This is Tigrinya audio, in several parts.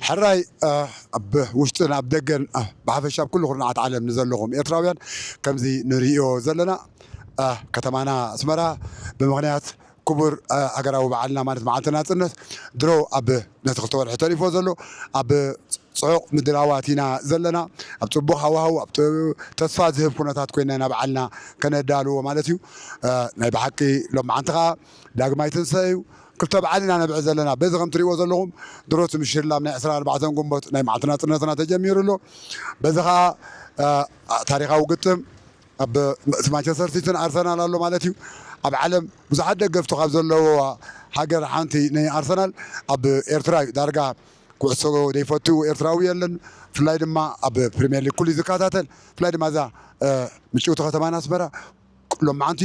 ሕራይ ኣብ ውሽጥን ኣብ ደገን ብሓፈሻ ኣብ ኩሉ ኩርናዓት ዓለም ንዘለኹም ኤርትራውያን ከምዚ ንርእዮ ዘለና ከተማና ኣስመራ ብምኽንያት ክቡር ሃገራዊ በዓልና ማለት መዓልቲ ናጽነት ድሮ ኣብ ነቲ ክልተ ወርሒ ተሪፎ ዘሎ ኣብ ጽዑቕ ምድላዋት ኢና ዘለና። ኣብ ጽቡቕ ሃዋህው ኣብ ተስፋ ዝህብ ኩነታት ኮይና ኢና በዓልና ከነዳልዎ ማለት እዩ። ናይ ብሓቂ ሎማዓንቲ ኸኣ ዳግማይ ትንሳኤ እዩ። ክልተ በዓል ኢና ነብዕል ዘለና። በዚ ከም ትሪእዎ ዘለኹም ድሮ እቲ ምሽላም ናይ ዕስራን ኣርባዕተን ግንቦት ናይ መዓልቲ ናጽነትና ተጀሚሩ ኣሎ። በዚ ኸኣ ታሪኻዊ ግጥም ኣብ እቲ ማንቸስተር ሲቲን ኣርሰናል ኣሎ ማለት እዩ። ኣብ ዓለም ብዙሓት ደገፍቲ ካብ ዘለውዋ ሃገር ሓንቲ ናይ ኣርሰናል ኣብ ኤርትራ እዩ። ዳርጋ ኩዕሶ ዘይፈቱ ኤርትራዊ የለን። ብፍላይ ድማ ኣብ ፕሪምየር ሊግ ኩሉ እዩ ዝከታተል። ብፍላይ ድማ እዛ ምጭውቲ ከተማና ኣስመራ ሎማዓንቲ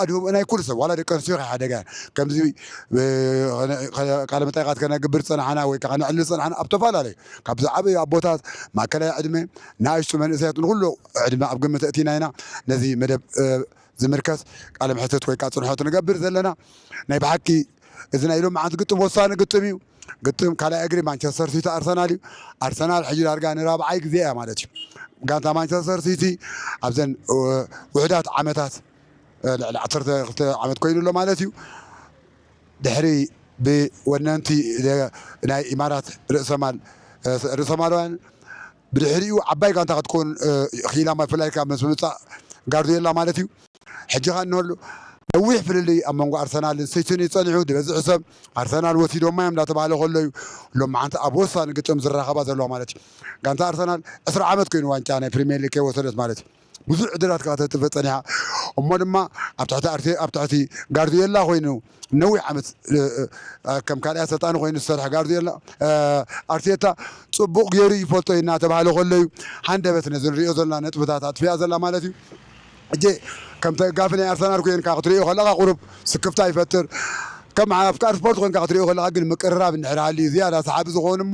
ኣድህቦ ናይ ኩሉ ሰብ ዋላ ደቂ ኣንስትዮ ከይሓደጋ ከምዚ ቃለ መጠይቃት ከነግብር ዝጸናሕና ወይ ከነዕልል ዝጸናሕና ኣብ ተፈላለዩ ካብ ዝዓበዩ ኣቦታት ማእከላይ ዕድመ ንኣሽቱ መንእሰያት ንኩሉ ዕድመ ኣብ ግምት እቲና ኢና ነዚ መደብ ዝምርከስ ቃለ መሕትት ወይ ከዓ ጽንሖት ንገብር ዘለና። ናይ ብሓቂ እዚ ናይ ሎማዓንቲ ግጥም ወሳኒ ግጥም እዩ። ግጥም ካልኣይ እግሪ ማንቸስተር ሲቲ ኣርሰናል እዩ። ኣርሰናል ሕጂ ዳርጋ ንራብዓይ ግዜ እያ ማለት እዩ። ጋንታ ማንቸስተር ሲቲ ኣብዘን ውሕዳት ዓመታት ልዕሊ ዓሰርተ ክልተ ዓመት ኮይኑ ኣሎ ማለት እዩ። ድሕሪ ብወነንቲ ናይ ኢማራት ርእሰማል ርእሰማላውያን ብድሕሪኡ ዓባይ ጋንታ ክትኮን ክኢላ ብፍላይ ካብ ምስ ምምፃእ ጋርዲዮላ ማለት እዩ። ሕጂ ኸኣ እንሆሉ ነዊሕ ፍልልይ ኣብ መንጎ ኣርሰናልን ሲቲን እዩ ጸኒሑ። ዝበዝሕ ሰብ ኣርሰናል ወሲዶማ እዮም እንዳተባህለ ከሎ እዩ ሎማዓንቲ ኣብ ወሳኒ ግጥም ዝራኸባ ዘለዋ ማለት እዩ። ጋንታ ኣርሰናል ዕስራ ዓመት ኮይኑ ዋንጫ ናይ ፕሪምየር ሊግ ከይወሰደት ማለት እዩ። ብዙሕ ዕድላት ከኣ ተጥፈ ጸኒሓ እሞ ድማ ኣብ ትሕቲ ኣርቴ ኣብ ትሕቲ ጋርዲዮላ ኮይኑ ነዊሕ ዓመት ከም ካልኣይ ኣሰልጣኒ ኮይኑ ዝሰርሐ ጋርዲዮላ ኣርቴታ ጽቡቕ ገይሩ ይፈልጦ እዩ እናተባህለ ከሎ እዩ ሃንደበት ነዚ ንሪኦ ዘለና ነጥብታት ኣጥፊኣ ዘላ ማለት እዩ። እጀ ከም ተጋፊ ናይ ኣርሰናል ኮይንካ ክትሪኦ ከለካ ቁሩብ ስክፍታ ይፈጥር። ከም ኣፍቃሪ ስፖርት ኮይንካ ክትሪኦ ከለካ ግን ምቅርራብ እንድሕር ሃልዩ ዝያዳ ሰሓቢ ዝኸውን እሞ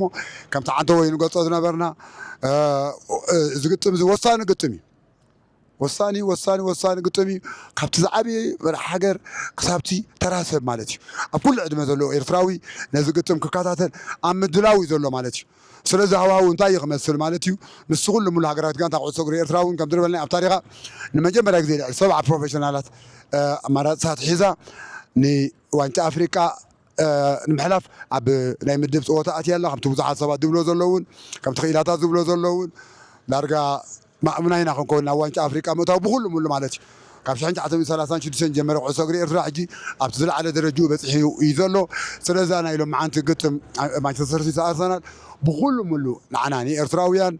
ከምቲ ዓንተ ወይ ንገልጾ ዝነበርና እዚ ግጥም እዚ ወሳኒ ግጥም እዩ። ወሳኒ ወሳኒ ወሳኒ ግጥም እዩ። ካብቲ ዝዓበየ መራሕ ሃገር ክሳብቲ ተራ ሰብ ማለት እዩ። ኣብ ኩሉ ዕድመ ዘለዎ ኤርትራዊ ነዚ ግጥም ክከታተል ኣብ ምድላው እዩ ዘሎ ማለት እዩ። ስለዚ ሃዋህው እንታይ እዩ ክመስል ማለት እዩ? ምስ ኩሉ ሙሉ ሃገራዊት ጋንታ ኩዕሶ እግሪ ኤርትራ እውን ከም ዝርበልና ኣብ ታሪኻ ንመጀመርያ ግዜ ልዕሊ ሰብዓ ፕሮፌሽናላት ኣማራፅታት ሒዛ ንዋንጫ ኣፍሪቃ ንምሕላፍ ኣብ ናይ ምድብ ፀወታ ኣትያ ኣላ። ከምቲ ብዙሓት ሰባት ዝብሎ ዘለውን ከምቲ ክኢላታት ዝብሎ ዘለውን ዳርጋ ማእምና ኢና ክንከውን ናብ ዋንጫ ኣፍሪቃ ምእታው ብኩሉ ሙሉ ማለት እዩ። ካብ ሽሕን ትሽዓተ ሚእትን ሰላሳን ሽዱሽተን ጀመረ ኩዕሶ እግሪ ኤርትራ ሕጂ ኣብቲ ዝለዓለ ደረጅኡ በፂሑ እዩ ዘሎ። ስለዛ ናይ ሎማዓንቲ ግጥም ማንቸስተር ሲቲ ኣርሰናል ብኩሉ ሙሉ ንዓና ንኤርትራውያን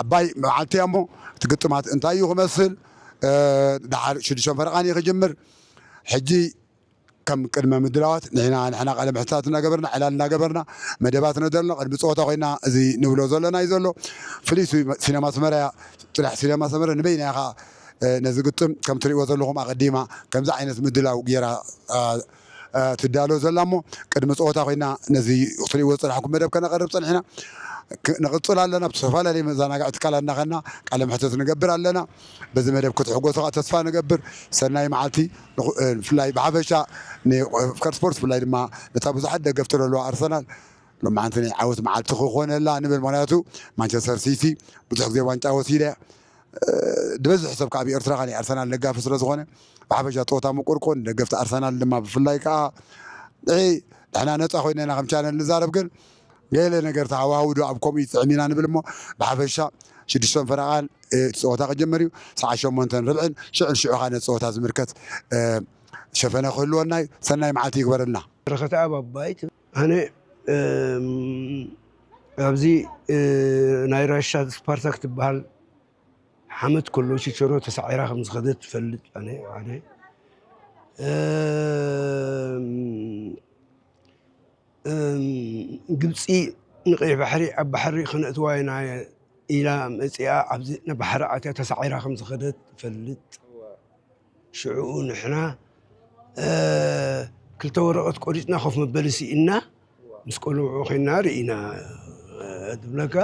ዓባይ መዓልቲ እያ እሞ እቲ ግጥማት እንታይ እዩ ክመስል ድሓር ሽዱሽተን ፈረቓን እዩ ክጅምር። ሕጂ ከም ቅድመ ምድላዋት ንሕና ንሕና ቃለ ምሕታት እናገበርና ዕላል እናገበርና መደባት ነደልና ቅድሚ ፀወታ ኮይና እዚ ንብሎ ዘለና እዩ ዘሎ። ፍልይ ሲነማ ኣስመራ እያ። ጥራሕ ሲነማ ኣስመራ ንበይና እያ ከዓ ነዚ ግጥም ከም ትሪእዎ ዘለኹም ኣቐዲማ ከምዚ ዓይነት ምድላው ገይራ ትዳሎ ዘላ እሞ ቅድሚ ፀወታ ኮይና ነዚ ክትሪእዎ ዝፀናሕኩም መደብ ከነቐርብ ፀኒሕና። ንቕፅል ኣለና። ብዝተፈላለየ መዘናግዒ ትካላት እናኸና ቃለ ምሕተት ንገብር ኣለና። በዚ መደብ ክትሕጎሱ ከዓ ተስፋ ንገብር። ሰናይ መዓልቲ። ብፍላይ ብሓፈሻ ንፍቅር ስፖርት ብፍላይ ድማ ነታ ብዙሓት ደገፍቲ ዘለዋ ኣርሰናል ሎማዓንቲ ናይ ዓወት መዓልቲ ክኾነላ ንብል። ምክንያቱ ማንቸስተር ሲቲ ብዙሕ ግዜ ዋንጫ ወሲደ ዝበዝሕ ሰብ ካብ ኤርትራ ካብ ኣርሰናል ደጋፊ ስለ ዝኾነ ብሓፈሻ ፀወታ ምቁር ኮን ደገፍቲ ኣርሰናል ድማ ብፍላይ ከዓ ንሕና ነፃ ኮይና ኢና ከም ቻነል ንዛረብ ግን ገለ ነገር ተሃዋህው ዶ ኣብ ከምኡ ይጥዕም ኢና ንብል እሞ ብሓፈሻ ሽዱሽተን ፈረቓን እቲ ፀወታ ክጅምር እዩ። ሰዓት ሸሞንተን ርብዕን ሽዑን ሽዑ ከዓ ነቲ ፀወታ ዝምልከት ሸፈነ ክህልወና እዩ። ሰናይ መዓልቲ ይግበረልና። በረኸት ኣብ ኣባይት ኣነ ኣብዚ ናይ ራሻ ስፓርታክ ትበሃል ሓመት ከሎ ሽቸሮ ተሳዒራ ከም ዝኸደት ትፈልጥ ኣነ ኣነ ግብፂ ንቀይሕ ባሕሪ ኣብ ባሕሪ ክነእትዋ ኢና ኢላ መፂኣ ኣብዚ ንባሕሪ ኣትያ ተሳዒራ ከም ዝኸደት ትፈልጥ። ሽዕኡ ንሕና ክልተ ወረቐት ቆሪፅና ኮፍ መበሊ ስኢና ምስ ቆልዑ ኮይና ርኢና ትብለካ።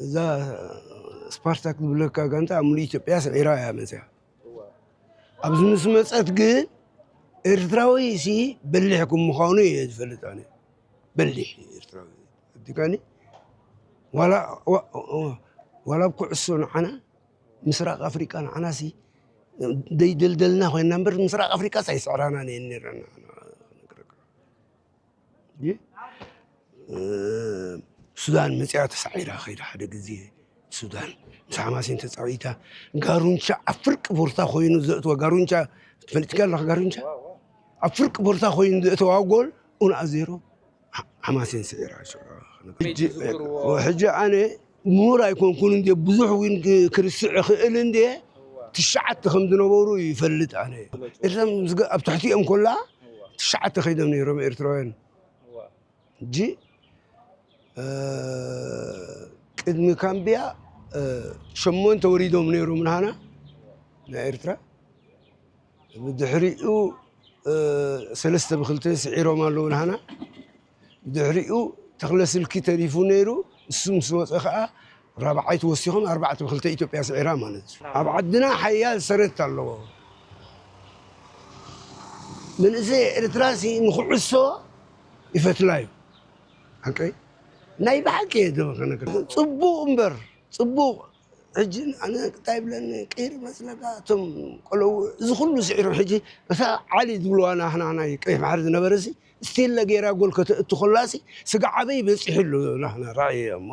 እዛ ስፓርታክ ዝብለካ ጋንታ ኣብ ሙሉእ ኢትዮጵያ ስዒራ እያ መፅያ። ኣብዚ ምስ መፀት ግን ኤርትራዊ ሲ በሊሕ ከም ምዃኑ እየ ዝፈልጥ ኣነ። በሊሕ ኤርትራዊ ኣዲጋኒ ዋላ ዋ- ዋ- ዋላ ኣብ ኩዕሶ ንዓና ምስራቕ ኣፍሪቃ ንዓናሲ ደይደልደልና ኮይና እምበር ምስራቕ ኣፍሪቃ ኣይስዕራና ነየን ነረና። ሱዳን መፅያ ተሳዒራ ከይዳ ሓደ ግዜ ሱዳን ምስ ሓማሴን ተፃዊታ ጋሩንቻ ኣብ ፍርቂ ቦርታ ኮይኑ ዘእትዋ ጋሩንቻ ትፈልጥካ ኣለካ ጋሩንቻ ኣብ ፍርቂ ቦርታ ኮይኑ ዘእተዋ ጎል ኡን ኣዜሮ ሓማሴን ስዒራ ሕጂ ኣነ ምሁር ኣይኮንኩን እንደ ብዙሕ እውን ክርስዕ ክእል እንደ ትሽዓተ ከም ዝነበሩ ይፈልጥ ኣነ እቶም ኣብ ትሕቲኦም ኮላ ትሽዓተ ከይዶም ነይሮም ኤርትራውያን ሕጂ ቅድሚ ካምቢያ ሸሞንተ ወሪዶም ነይሮም ናሃና ናይ ኤርትራ ብድሕሪኡ ሰለስተ ብክልተ ስዒሮም ኣለዉ ናሃና ብድሕሪኡ ተክለ ስልኪ ተሪፉ ነይሩ እሱ ምስ ወፀ ከዓ ራብዓይ ተወሲኾም ኣርባዕተ ብክልተ ኢትዮጵያ ስዒራ ማለት እዩ ኣብ ዓድና ሓያል ሰረት ኣለዎ መንእሰይ ኤርትራ ሲ ንክዕሶ ይፈትላ እዩ ሓቀይ ናይ ብሓቂ እየ ዝብል ከነግር ፅቡቕ እምበር ፅቡቕ ሕጂ ኣነ እንታይ ይብለኒ ቅይር መስለካ እቶም ቆለዉ እዚ ኩሉ ስዒሮም ሕጂ እታ ዓሊ ዝብልዋ ናህና ናይ ቀይሕ ባሕሪ ዝነበረ ሲ ስቴለ ገይራ ጎል ከተእቱ ከላ ሲ ስጋ ዓበይ በፂሑ ኣሎ ናህና ራእየ እሞ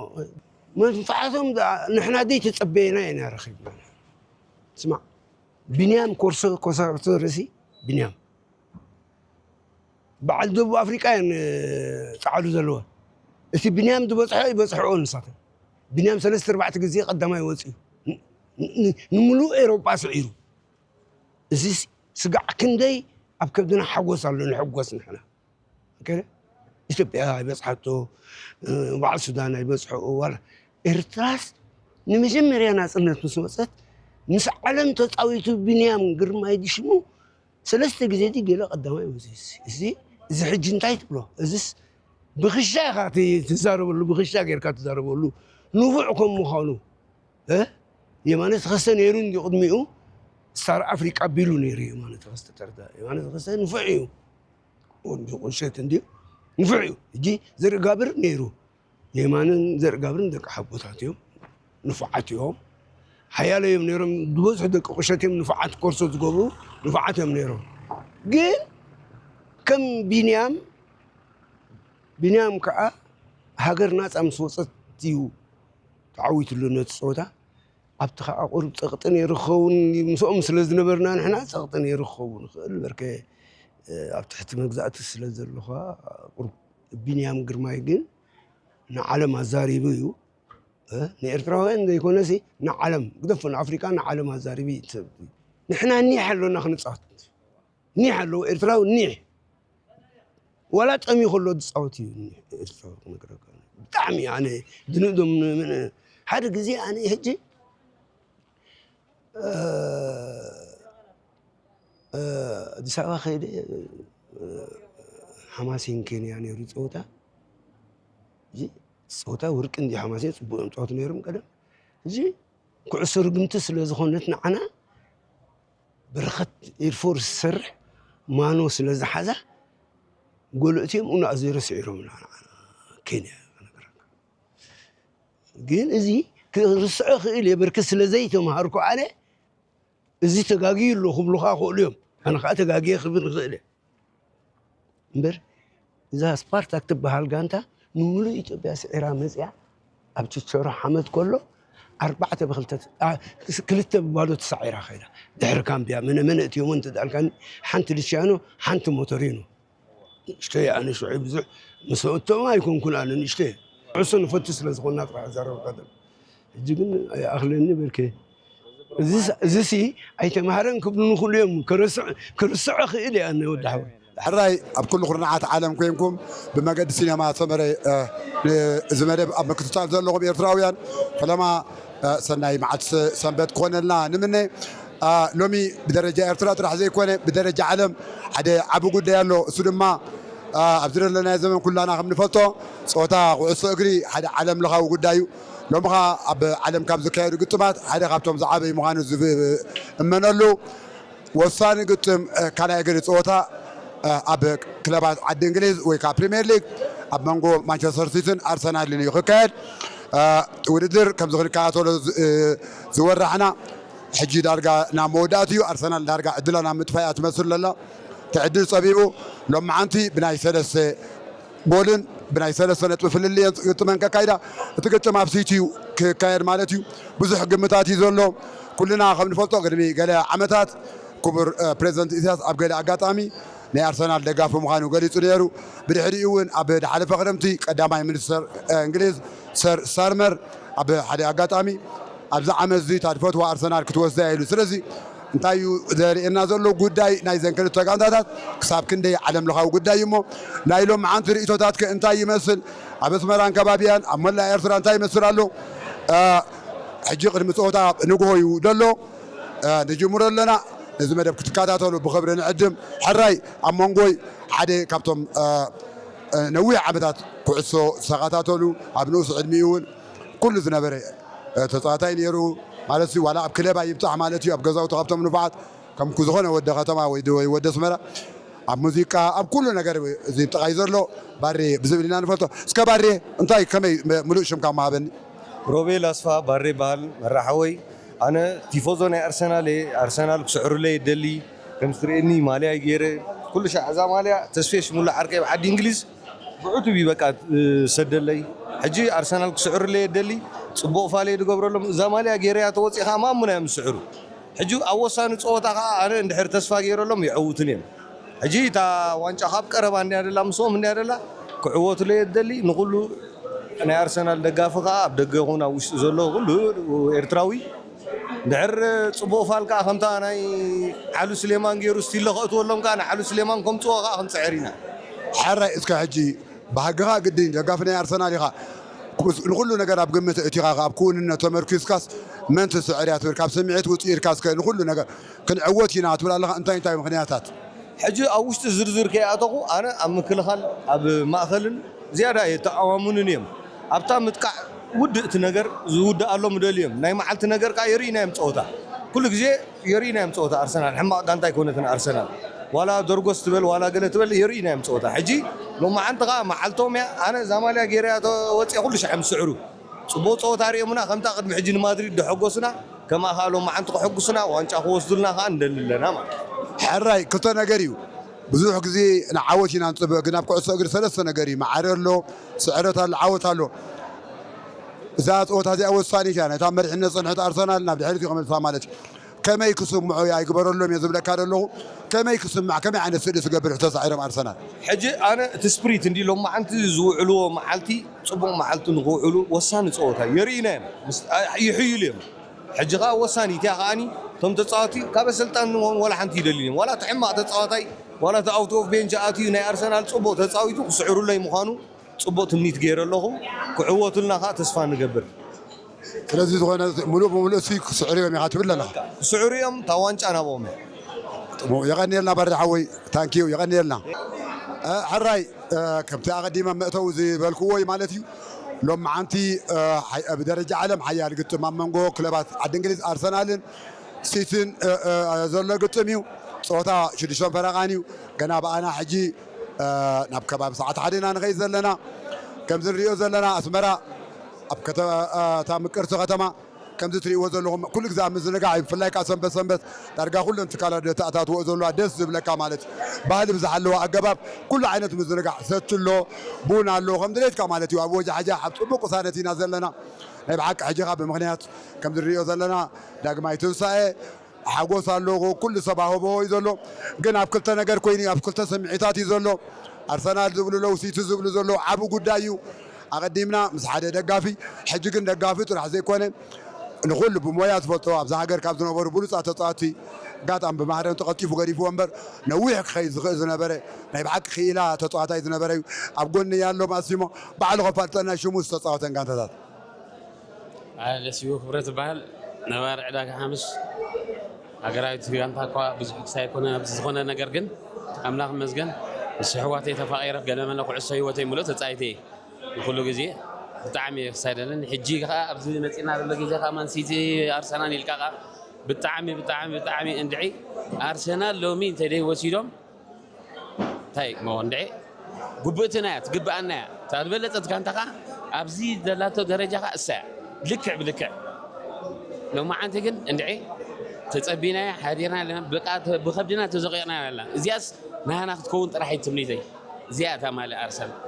መንፍዓቶም ንሕና ደይ ተፀበየና ኢና ረኺብና ስማዕ ቢንያም ኮርሶ ኮሳርቶ ርእሲ ቢንያም በዓል ደቡብ ኣፍሪቃ እየን ፃዕዱ ዘለዎ እቲ ቢንያም ዝበፅሖ ይበፅሕኦ ንሳተን ቢንያም ሰለስተ ኣርባዕተ ግዜ ቀዳማይ ወፂኡ ንምሉእ ኤሮጳ ስዒሩ እዚ ስጋዕ ክንደይ ኣብ ከብድና ሓጎስ ኣሎ ንሕጎስ ንሕና ኢትዮጵያ ኣይበፅሓቶ በዓል ሱዳን ኣይበፅሖ ዋላ ኤርትራስ ንመጀመርያ ናፅነት ምስ ወፀት ምስ ዓለም ተፃዊቱ ቢንያም ግርማይ ድሽሙ ሰለስተ ግዜ ዲ ገለ ቀዳማይ ወፂ እዚ እዚ ሕጂ እንታይ ትብሎ እዚስ ብክሻ ኢኻ ትዛረበሉ ብክሻ ጌርካ ትዛረበሉ ንፉዕ ከም ምዃኑ የማነ ተኸስተ ነይሩ እንዲ ቅድሚኡ ስታር ኣፍሪቃ ቢሉ ነይሩ የማነ ተኸስተ ተርዳ የማነ ተኸስተ ንፉዕ እዩ ወዲ ቁሸት እንድዩ ንፉዕ እዩ እጂ ዘርእ ጋብር ነይሩ የማንን ዘርእ ጋብርን ደቂ ሓቦታት እዮም ንፉዓት እዮም ሓያለ እዮም ነይሮም ዝበዝሑ ደቂ ቁሸት እዮም ንፉዓት ኮርሶ ዝገብሩ ንፉዓት እዮም ነይሮም ግን ከም ቢንያም ቢንያም ከዓ ሃገር ናፃ ምስ ወፀት እዩ ተዓዊትሉ ነቲ ፀወታ ኣብቲ ከዓ ቁሩብ ፀቕጢ ነይሩ ክኸውን ምስኦም ስለ ዝነበርና ንሕና ፀቕጢ ነይሩ ክኸውን ይኽእል በርከ ኣብ ትሕቲ መግዛእቲ ስለ ዘለኹ ቁሩብ ቢንያም ግርማይ ግን ንዓለም ኣዛሪቡ እዩ ንኤርትራውያን ዘይኮነሲ ንዓለም ግደፎ ንኣፍሪቃ ንዓለም ኣዛሪቡ እዩ ንሕና ኒሕ ኣሎና ክንፃወት ኒሕ ኣለዎ ኤርትራዊ ኒሕ ዋላ ጠሚ ከሎ ዝፃወት እዩ ኤርትራዊ ክነግረካ ብጣዕሚ ኣነ ድንእዶም ሓደ ግዜ ኣነ ሕጂ ኣዲስ ኣበባ ከይደ ሓማሴን ኬንያ ነይሩ ፀወታ ፀወታ ውርቂ እንዲ ሓማሴን ፅቡቅ እዮም ፀወቱ ነይሮም ቀደም እዚ ኩዕሶ ርግምቲ ስለ ዝኾነት ንዓና በረኸት ኤርፎርስ ዝሰርሕ ማኖ ስለ ዝሓዛ ጎል እትዮም ኡናኣ ዜሮ ስዒሮምና ኬንያ ግን እዚ ክርስዖ ክእል እየ በርክ ስለ ዘይተምሃርኩ ኣነ እዚ ተጋግዩ ኣሎ ክብሉኻ ክእሉ እዮም ኣነ ከዓ ተጋግየ ክብል ክእል እየ እምበር እዛ ስፓርታክ ትበሃል ጋንታ ንምሉእ ኢትዮጵያ ስዒራ መፅያ ኣብ ችቸሮ ሓመድ ከሎ ኣርባዕተ ብክልተ ክልተ ብባዶ ተሳዒራ ከይዳ ድሕሪ ካምቢያ መነ መነ እትዮም እንተ ዳልካኒ ሓንቲ ልሽያኖ ሓንቲ ሞቶሪኖ ንእሽተይ ኣነ ሽዑ ብዙሕ ምስ እቶም ኣይኮንኩን ኣነ ንእሽተይ ኩዕሶ ንፈቱ ስለ ዝኾንና ጥራሕ ዛረብ ቀደም ሕጂ ግን ኣይኣኽለኒ በልከ እዚሲ ኣይተማህረን ክብሉ ንኽእሉ እዮም ክርስዖ ክእል እየ ኣነ ወዲ ሓወይ ሕራይ ኣብ ኩሉ ኩርናዓት ዓለም ኮንኩም ብመገዲ ሲነማ ሰመረ እዚ መደብ ኣብ ምክትታል ዘለኹም ኤርትራውያን ፈለማ ሰናይ መዓልቲ ሰንበት ክኾነልና ንምነ ሎሚ ብደረጃ ኤርትራ ጥራሕ ዘይኮነ ብደረጃ ዓለም ሓደ ዓቢ ጉዳይ ኣሎ እሱ ድማ ኣብዚ ዘለናዮ ዘመን ኩላና ከም ንፈልጦ ፀወታ ኩዕሶ እግሪ ሓደ ዓለም ለኻዊ ጉዳይ እዩ ሎምኻ ኣብ ዓለም ካብ ዝካየዱ ግጥማት ሓደ ካብቶም ዝዓበዩ ምዃኑ እመነሉ ወሳኒ ግጥም ካልኣይ እግሪ ፀወታ ኣብ ክለባት ዓዲ እንግሊዝ ወይ ከዓ ፕሪምየር ሊግ ኣብ መንጎ ማንቸስተር ሲቲን ኣርሰናልን እዩ ክካየድ። ውድድር ከምዚ ክንከታተሎ ዝወራሕና ሕጂ ዳርጋ ናብ መወዳእትኡ እዩ። ኣርሰናል ዳርጋ ዕድላ ናብ ምጥፋእ እያ ትመስል ዘላ። እቲ ዕድል ፀቢቡ ሎማዓንቲ ብናይ ሰለስተ ጎልን ብናይ ሰለስተ ነጥቢ ፍልልየን ዝግጥመን ከካይዳ፣ እቲ ግጥም ኣብ ሲቲ እዩ ክካየድ ማለት እዩ። ብዙሕ ግምታት እዩ ዘሎ። ኩልና ከም ንፈልጦ ቅድሚ ገለ ዓመታት ክቡር ፕሬዚደንት ኢሳያስ ኣብ ገለ ኣጋጣሚ ናይ ኣርሰናል ደጋፊ ምዃኑ ገሊጹ ነይሩ። ብድሕሪኡ እውን ኣብ ዝሓለፈ ክረምቲ ቀዳማይ ሚኒስተር እንግሊዝ ሰር ስታርመር ኣብ ሓደ ኣጋጣሚ ኣብዚ ዓመት እዚ እታ ትፈትዋ ኣርሰናል ክትወስዳ ኢሉ። ስለዚ እንታይ እዩ ዘርእየና ዘሎ? ጉዳይ ናይዘን ክልተ ጋንታታት ክሳብ ክንደይ ዓለም ለኻዊ ጉዳይ እዩ እሞ ናይ ሎምዓንቲ ርእይቶታትከ እንታይ ይመስል? ኣብ ኣስመራን ከባቢያን ኣብ መላእ ኤርትራ እንታይ ይመስል ኣሎ? ሕጂ ቅድሚ ፀወታ ንግሆ እዩ ዘሎ። ንጅምሮ ኣለና። ነዚ መደብ ክትከታተሉ ብኽብሪ ንዕድም። ሕራይ ኣብ መንጎይ ሓደ ካብቶም ነዊሕ ዓመታት ኩዕሶ ዝተኸታተሉ ኣብ ንኡስ ዕድሚኡ እውን ኩሉ ዝነበረ ተፃዋታይ ነይሩ ማለት እዩ። ዋላ ኣብ ክለብ ኣይብፃሕ ማለት እዩ። ኣብ ገዛውቱ ካብቶም ንፉዓት ከም ዝኾነ ወደ ከተማ ወይ ወደ ኣስመራ ኣብ ሙዚቃ ኣብ ኩሉ ነገር እዚ ጥቓይ ዘሎ ባሬ ብዝብል ኢና ንፈልጦ። እስከ ባሬ እንታይ ከመይ ምሉእ ሽምካ መሃበኒ? ሮቤል ኣስፋ ባሬ በሃል መራሓወይ። ኣነ ቲፎዞ ናይ ኣርሰናል እየ። ኣርሰናል ክስዕሩለይ ይደሊ። ከም ዝትርእየኒ ማልያ ገይረ ኩሉ ሻዕ እዛ ማልያ ተስፌ ሽሙላ ዓርከይ ኣብ ዓዲ እንግሊዝ ብዕቱብ እዩ በቃ ዝሰደለይ። ሕጂ ኣርሰናል ክስዕሩለይ የደሊ። ፅቡቕ ፋለይ ዝገብረሎም እዛ ማልያ ገይረያ ተወፂኻ ማሙና እዮም ዝስዕሩ። ሕጂ ኣብ ወሳኒ ፀወታ ከዓ ኣነ እንድሕር ተስፋ ገይረሎም ይዕውቱን እዮም። ሕጂ እታ ዋንጫ ካብ ቀረባ እንድያ ደላ ምስኦም እንድያ ደላ ክዕወቱለይ የደሊ። ንኩሉ ናይ ኣርሰናል ደጋፊ ከዓ ኣብ ደገ ይኹን ኣብ ውሽጢ ዘሎ ኩሉ ኤርትራዊ ድሕር ፅቡቕ ፋል ከዓ ከምታ ናይ ዓሉ ስሌማን ገይሩ ስቲሎ ከእትወሎም ከዓ ንዓሉ ስሌማን ከምፅዎ ከዓ ክንፅዕር ኢና። ሕራይ እስከ ሕጂ ባህግኻ ግድን ደጋፊ ናይ ኣርሰናል ኢኻ። ንኩሉ ነገር ኣብ ግምት እቲኻ ኣብ ክውንነት ተመርኪስካስ መን ትስዕር እያ ትብል? ካብ ስምዒት ውፅእ ኢልካ እስከ ንኩሉ ነገር ክንዕወት ኢና ትብል ኣለኻ። እንታይ እንታይ ምኽንያታት? ሕጂ ኣብ ውሽጢ ዝርዝር ከይኣተኹ ኣነ ኣብ ምክልኻል ኣብ ማእኸልን ዝያዳ የተኣማምኑን እዮም። ኣብታ ምጥቃዕ ውድእቲ ነገር ዝውድኣሎም ደልዮም ናይ መዓልቲ ነገር ከዓ የርእዩና እዮም ፀወታ። ኩሉ ግዜ የርእዩና እዮም ፀወታ ኣርሰናል ሕማቕ ጋንታ ኣይኮነትን ኣርሰናል። ዋላ ደርጎስ ትበል ዋላ ገለ ትበል የርእዩና እዮም ፀወታ። ሕጂ ሎማዓንቲ ከዓ መዓልቶም እያ። ኣነ እዛ ማልያ ገይረያ ተወፅአ ኩሉ ሻዕ ምስዕሩ ፅቡቕ ፀወታ ርእዮምና ከምታ ቅድሚ ሕጂ ንማድሪድ ደሐጎሱና ከምኣ ከዓ ሎማዓንቲ ከሐጉሱና ዋንጫ ክወስዱልና ከዓ ንደሊ ኣለና ማለት እዩ። ሕራይ ክልተ ነገር እዩ። ብዙሕ ግዜ ንዓወት ኢና ንፅበ፣ ግን ኣብ ኩዕሶ እግሪ ሰለስተ ነገር እዩ። ማዕረ ኣሎ፣ ስዕረት ኣሎ፣ ዓወት ኣሎ። እዛ ፀወታ እዚኣ ወሳኒት እያ። ነታ መሪሕነት ዝፀንሐት ኣርሰናል ናብ ድሕሪት እዩ ክመልሳ ማለት እዩ። ከመይ ክስምዖ እየ ኣይግበረሎም እየ ዝብለካ ዘለኹ። ከመይ ክስማዕ፣ ከመይ ዓይነት ስእሊ ክገብር ተሳዒሮም ኣርሰናል? ሕጂ ኣነ እቲ ስፕሪት እንዲ ሎማዓንቲ ዝውዕልዎ መዓልቲ ፅቡቕ መዓልቲ ንክውዕሉ ወሳኒ ፀወታ እዩ። የርእዩና እዮም። ምስ-፣ ይሕይሉ እዮም። ሕጂ ከዓ ወሳኒት እያ ከዓኒ እቶም ተፃወቲ ካብ ኣሰልጣኒ ንሆን ዋላ ሓንቲ ይደልዩ እዮም። ዋላ እቲ ሕማቕ ተፃዋታይ ዋላ እቲ ኣውት ኦፍ ቤንች ኣትዩ ናይ ኣርሰናል ፅቡቕ ተፃዊቱ ክስዕሩለይ ምዃኑ ፅቡቕ ትምኒት ገይረ ኣለኹ። ክዕወቱልና ከዓ ተስፋ ንገብር። ስለዚ ዝኾነ ሙሉእ ብሙሉእ እሲ ክስዕሩ እዮም ኢኻ ትብል ኣለኻ? ክስዕሩ እዮም፣ እታ ዋንጫ ናብኦም እያ። የቐንየልና ባሪ ሓወይ፣ ታንኪዩ፣ የቐንየልና። እ፣ ሕራይ፣ እ፣ ከምቲ ኣቐዲመ መእተዊ ዝበልክዎ እዩ ማለት እዩ። ሎም መዓንቲ፣ እ፣ ሓይ-፣ ኣብ ደረጃ ዓለም ሓያል ግጥም ኣብ መንጎ ክለባት ዓዲ እንግሊዝ ኣርሰናልን ሲቲን፣ እ፣ እ፣ ዘሎ ግጥም እዩ። ፀወታ ሽዱሽተ ፈረቓን እዩ። ገና ብኣና ሕጂ፣ እ፣ ናብ ከባቢ ሰዓት ሓደ ኢና ንኸይድ ዘለና። ከምዚ ንሪኦ ዘለና ኣስመራ ኣብ ከተ-፣ እ፣ እታ ምቅርቲ ከተማ ከምዚ ትሪእዎ ዘለኹም ኩሉ ግዜ ኣብ ምዝንጋዕ እዩ። ብፍላይ ከዓ ሰንበት ሰንበት ዳርጋ ኩለን ትካላት ዘተኣታትዎ ዘለዋ ደስ ዝብለካ ማለት እዩ። ባህሊ ብዝሓለወ ኣገባብ ኩሉ ዓይነት ምዝንጋዕ ሰቲ ኣሎ፣ ቡን ኣሎ፣ ከም ድሌትካ ማለት እዩ። ኣብ ወጃሓጃ ኣብ ፅቡቕ ቅሳነት ኢና ዘለና። ናይ ብሓቂ ሕጂ ከዓ ብምኽንያት ከምዚ ንሪኦ ዘለና ዳግማይ ትንሳኤ ሓጎስ ኣሎ፣ ኩሉ ሰብ ኣህቦ እዩ ዘሎ። ግን ኣብ ክልተ ነገር ኮይኑ እዩ፣ ኣብ ክልተ ስምዒታት እዩ ዘሎ። ኣርሰናል ዝብሉ ኣለዉ፣ ሲቲ ዝብሉ ዘለዉ፣ ዓቢ ጉዳይ እዩ። ኣቐዲምና ምስ ሓደ ደጋፊ፣ ሕጂ ግን ደጋፊ ጥራሕ ዘይኮነ ንኹሉ ብሞያ ዝፈልጦ ኣብዛ ሃገር ካብ ዝነበሩ ብሉፃት ተፃወቲ ኣጋጣሚ ብማህረምቲ ቀልጢፉ ገዲፍዎ እምበር ነዊሕ ክኸይድ ዝኽእል ዝነበረ ናይ ብሓቂ ክኢላ ተፃዋታይ ዝነበረ እዩ። ኣብ ጎኒ ያሎ ማሲሞ ባዕሉ ከፋልጠና ሽሙ ዝተፃወተን ጋንታታት። ኣለ ስዩ ክብረት ዝበሃል ነባሪ ዕዳጋ ሓምስ። ሃገራዊት ጋንታ እኳ ብዙሕ ክሳይ ኣይኮነን ኣብዚ ዝኾነ ነገር ግን ኣምላኽ ይመስገን ምስ ኣሕዋተይ ተፋቒረ ገለመለ ኩዕሶ ህይወተይ ምሉእ ተጻይተ እየ። ንኹሉ ግዜ ብጣዕሚ እየ ክሳይ ደለን። ሕጂ ከኣ ኣብዚ መጺና ዘሎ ግዜ ከኣ ማን ሲቲ ኣርሰናል ኢልካ ከኣ ብጣዕሚ ብጣዕሚ ብጣዕሚ እንድዒ ኣርሰናል ሎሚ እንተደይ ወሲዶም እንታይ እሞ እንድዒ፣ ግብእትና እያ፣ ትግብኣና እያ። እታ ዝበለጸት ጋንታ ከኣ ኣብዚ ዘላቶ ደረጃ ከኣ እሳ እያ። ልክዕ ብልክዕ። ሎማዓንቲ ግን እንድዒ ተጸቢናያ፣ ሓዲርና ኣለና፣ ብቃ-፣ ብኸብድና ተዘቒቕና ኣለና። እዚኣስ ናህና ክትከውን ጥራሕ እዩ ትምኒተይ። እዚኣ እታ ማልያ ኣርሰናል።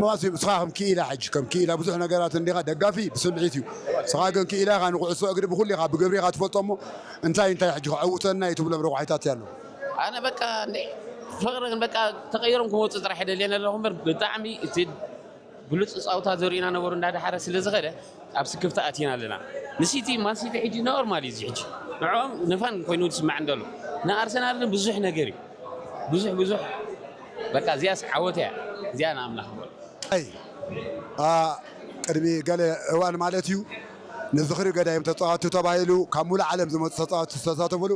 መዋሲ፣ ንስኻ ከም ክኢላ ሕጂ፣ ከም ክኢላ ብዙሕ ነገራት እንዲኻ ደጋፊ ብስምዒት እዩ። ንስኻ ግን ክኢላ ኢኻ፣ ንኩዕሶ እግሪ ብኹሉ ኢኻ፣ ብግብሪ ኢኻ ትፈልጦ እሞ እንታይ እንታይ ሕጂ ከዐውተና እዩ ትብሎም ረቋሒታት ኣሎ? ኣነ በቃ እንደ ፍቕሪ ግን በቃ ተቐይሮም ክመፁ ጥራሕ ይደልየን ኣለኹ እምበር ብጣዕሚ እቲ ብሉፅ ፃውታ ዘርእዩና ነበሩ እንዳደሓረ ስለ ዝኸደ ኣብ ስክፍታ ኣቲና ኣለና። ንሲቲ ማንሲቲ ሕጂ ኖርማል እዩ። እዚ ሕጂ ንዕኦም ንፋን ኮይኑ ዝስማዕ እንደሎ ንኣርሰናል ግን ብዙሕ ነገር እዩ። ብዙሕ ብዙሕ በቃ እዚኣስ ዓወት እያ። እዚኣ ንኣምላኽ በሉ። ኣይ፣ ኣ፣ ቅድሚ ገለ እዋን ማለት እዩ፣ ንዝኽሪ ገዳይም ተጻወትቲ ተባሂሉ ካብ ሙሉእ ዓለም ዝመጹ ተጻወትቲ ዝተሳተፉሉ፣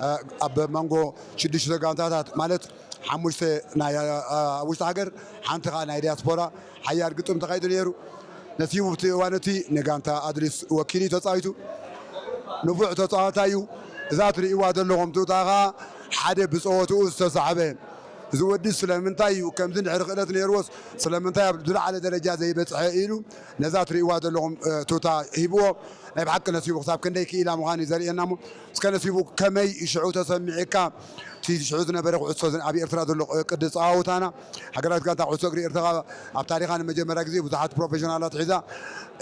ኣ፣ ኣብ መንጎ ሽዱሽተ ጋንታታት ማለት ሓሙሽተ ናይ፣ ኣ፣ ውሽጢ ሃገር፣ ሓንቲ ኸኣ ናይ ዲያስፖራ ሓያል ግጥም ተኻይዱ ነይሩ። ነቲ ኣብቲ እዋን እቲ ንጋንታ ኣድሊስ ወኪሉ እዩ ተጻዊቱ። ንፉዕ ተጻዋታይ እዩ። እዛ ትርእይዋ ዘለኹም ቱታ ኸኣ ሓደ ብጸወትኡ ዝተሳሕበ። እዚ ወዲ ስለምንታይ እዩ ከምዚ እንድሕር ክእለት ነይርዎስ ስለምንታይ ኣብ ዝለዓለ ደረጃ ዘይበጽሐ ኢሉ ነዛ ትርእይዋ ዘለኹም፣ እ፣ ቱታ ሂብዎ። ናይ ብሓቂ ነሲቡ ክሳብ ክንደይ ክኢላ ምዃኑ እዩ ዘርእየና እሞ እስከ ነሲቡ ከመይ ሽዑ ተሰሚዕካ እቲ ሽዑ ዝነበረ ኩዕሶ ዝ-፣ ኣብ ኤርትራ ዘሎ ቅዲ ጸዋውታና ሃገራዊት ጋንታ ኩዕሶ እግሪ ኤርትራ ኣብ ታሪኻ ንመጀመርያ ግዜ ብዙሓት ፕሮፌሽናላት ሒዛ፣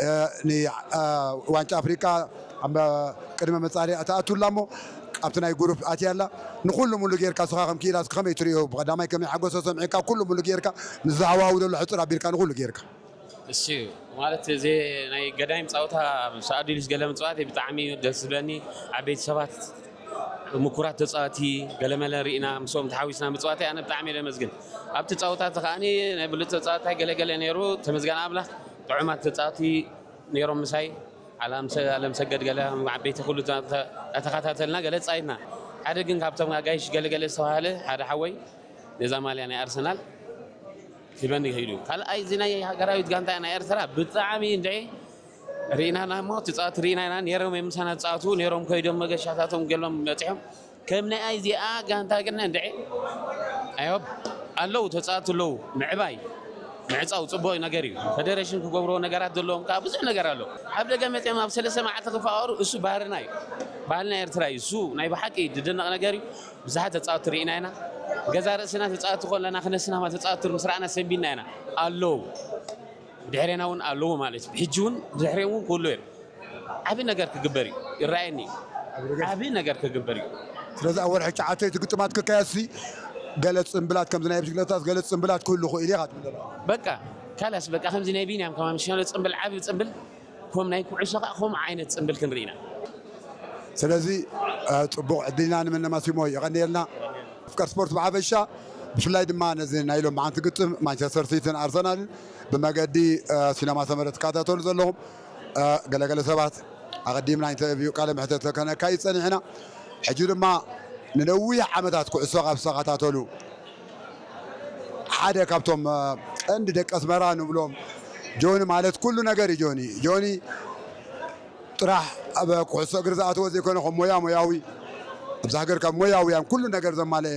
እ፣ ን-፣ እ፣ ዋንጫ ኣፍሪቃ ኣብ ቅድመ መጻርያ ተኣቱላ እሞ ኣብቲ ናይ ጉሩፕ ኣትያ ኣላ። ንኹሉ ሙሉ ጌርካ ንስኻ ከም ክኢላ እስኪ ከመይ ትርእዮ? ብቐዳማይ ከመይ ሓጎስ ተሰሚዕካ? ኩሉ ሙሉ ጌርካ ምስ ዝሃዋህው ዘሎ ሕጽር ኣቢልካ ንኹሉ ጌርካ። እሺ፣ ማለት እዚ ናይ ገዳይም ጸወታ ምስ ኣዱሊስ ገለ ምጽዋት ብጣዕሚ እዩ ደስ ዝብለኒ። ዓበይቲ ሰባት፣ ምኩራት ተጻወቲ ገለመለ ርኢና ምስኦም ተሓዊስና ምጽዋተይ ኣነ ብጣዕሚ እየ ዘመስግን። ኣብቲ ጸወታ እዚ ከኣኒ ናይ ብሉጽ ተጻዋታይ ገለገለ ነይሩ። ተመስገን ኣምላኽ ጥዑማት ተጻወቲ ነይሮም ምሳይ። ኣለም ሰ-፣ ኣለም ሰገድ ገለ ዓበይቲ ኩሉ ተ-፣ ተ-፣ ተኸታተልና ገለ ጻይትና። ሓደ ግን ካብቶም ኣጋይሽ ገለገለ ዝተባህለ ሓደ ሓወይ ነዛ ማልያ ናይ ኣርሰናል ሂበኒ ከይዱ። ካልኣይ እዚ ናይ ሃገራዊት ጋንታ ናይ ኤርትራ ብጣዕሚ እንድዒ ርኢናና እሞ ትጻወት ርኢና ኢና። ነይሮም እዮም ምሳና ዝጻወቱ፣ ነይሮም ከይዶም መገሻታቶም ገሎም በጺሖም። ከም ናይ እዚኣ ጋንታ ግን እንድዒ ኣዮብ ኣለዉ፣ ተጻወቱ ኣለዉ። ምዕባይ ምዕጻው ጽቡቕ ነገር እዩ። ፈደሬሽን ክገብርዎ ነገራት ዘለዎም ከኣ ብዙሕ ነገር ኣሎ። ኣብ ደገ መጺኦም ኣብ ሰለስተ መዓልቲ ክፋቐሩ እሱ ባህርና እዩ። ባህልና ኤርትራ እዩ። እሱ ናይ ብሓቂ ዝድነቕ ነገር እዩ። ብዙሓት ተጻወትቲ ርኢና ኢና። ገዛ ርእስና ተጻወትቲ ከለና ክነስናማ ተጻወትቲ ምስ ረኣና ሰንቢድና ኢና። ኣለዉ። ብድሕሬና እውን ኣለዉ ማለት እዩ። ሕጂ እውን ብድሕሬ እውን ክህሉ እዮም። ዓቢ ነገር ክግበር እዩ። ይረኣየኒ። ዓቢ ነገር ክግበር እዩ። ስለዚ ኣብ ወርሒ ትሽዓተ እቲ ግጥማት ክካየድሲ ገለ ጽምብላት ከምዚ ናይ ብሽክለታስ ገለ ጽምብላት ክህሉ ክእል ኢኻ ትብል ዘለኻ? በቃ ካላስ በቃ ከምዚ ናይ ቢንያም ከማን ምሽ ጽምብል ዓቢ ጽምብል ከም ናይ ኩዕሶ ከኣ ከምኡ ዓይነት ጽምብል ክንርኢ ኢና። ስለዚ፣ እ፣ ጽቡቕ ዕድልና ንምነ ማሲሞ የቐንየልና። ኣፍቀር ስፖርት ብሓፈሻ ብፍላይ ድማ ነዚ ናይ ሎማዓንቲ ግጥም ማንቸስተር ሲቲን ኣርሰናልን ብመገዲ፣ እ፣ ሲነማ ሰመረ ትከታተሉ ዘለኹም፣ እ፣ ገለገለ ሰባት ኣቐዲምና ኢንተርቪው ቃለ መሕተት ከነካይድ ጸኒሕና። ሕጂ ድማ ንነዊሕ ዓመታት ኩዕሶ ካብ ዝተኸታተሉ ሓደ ካብቶም፣ እ፣ ቀንዲ ደቂ ኣስመራ ንብሎም ጆኒ ማለት ኩሉ ነገር እዩ። ጆኒ፣ ጆኒ ጥራሕ ኣብ ኩዕሶ እግሪ ዝኣተወ ዘይኮነ፣ ከም ሞያ ሞያዊ፣ ኣብዚ ሃገር ካብ ሞያውያን ኩሉ ነገር ዘማለአ፣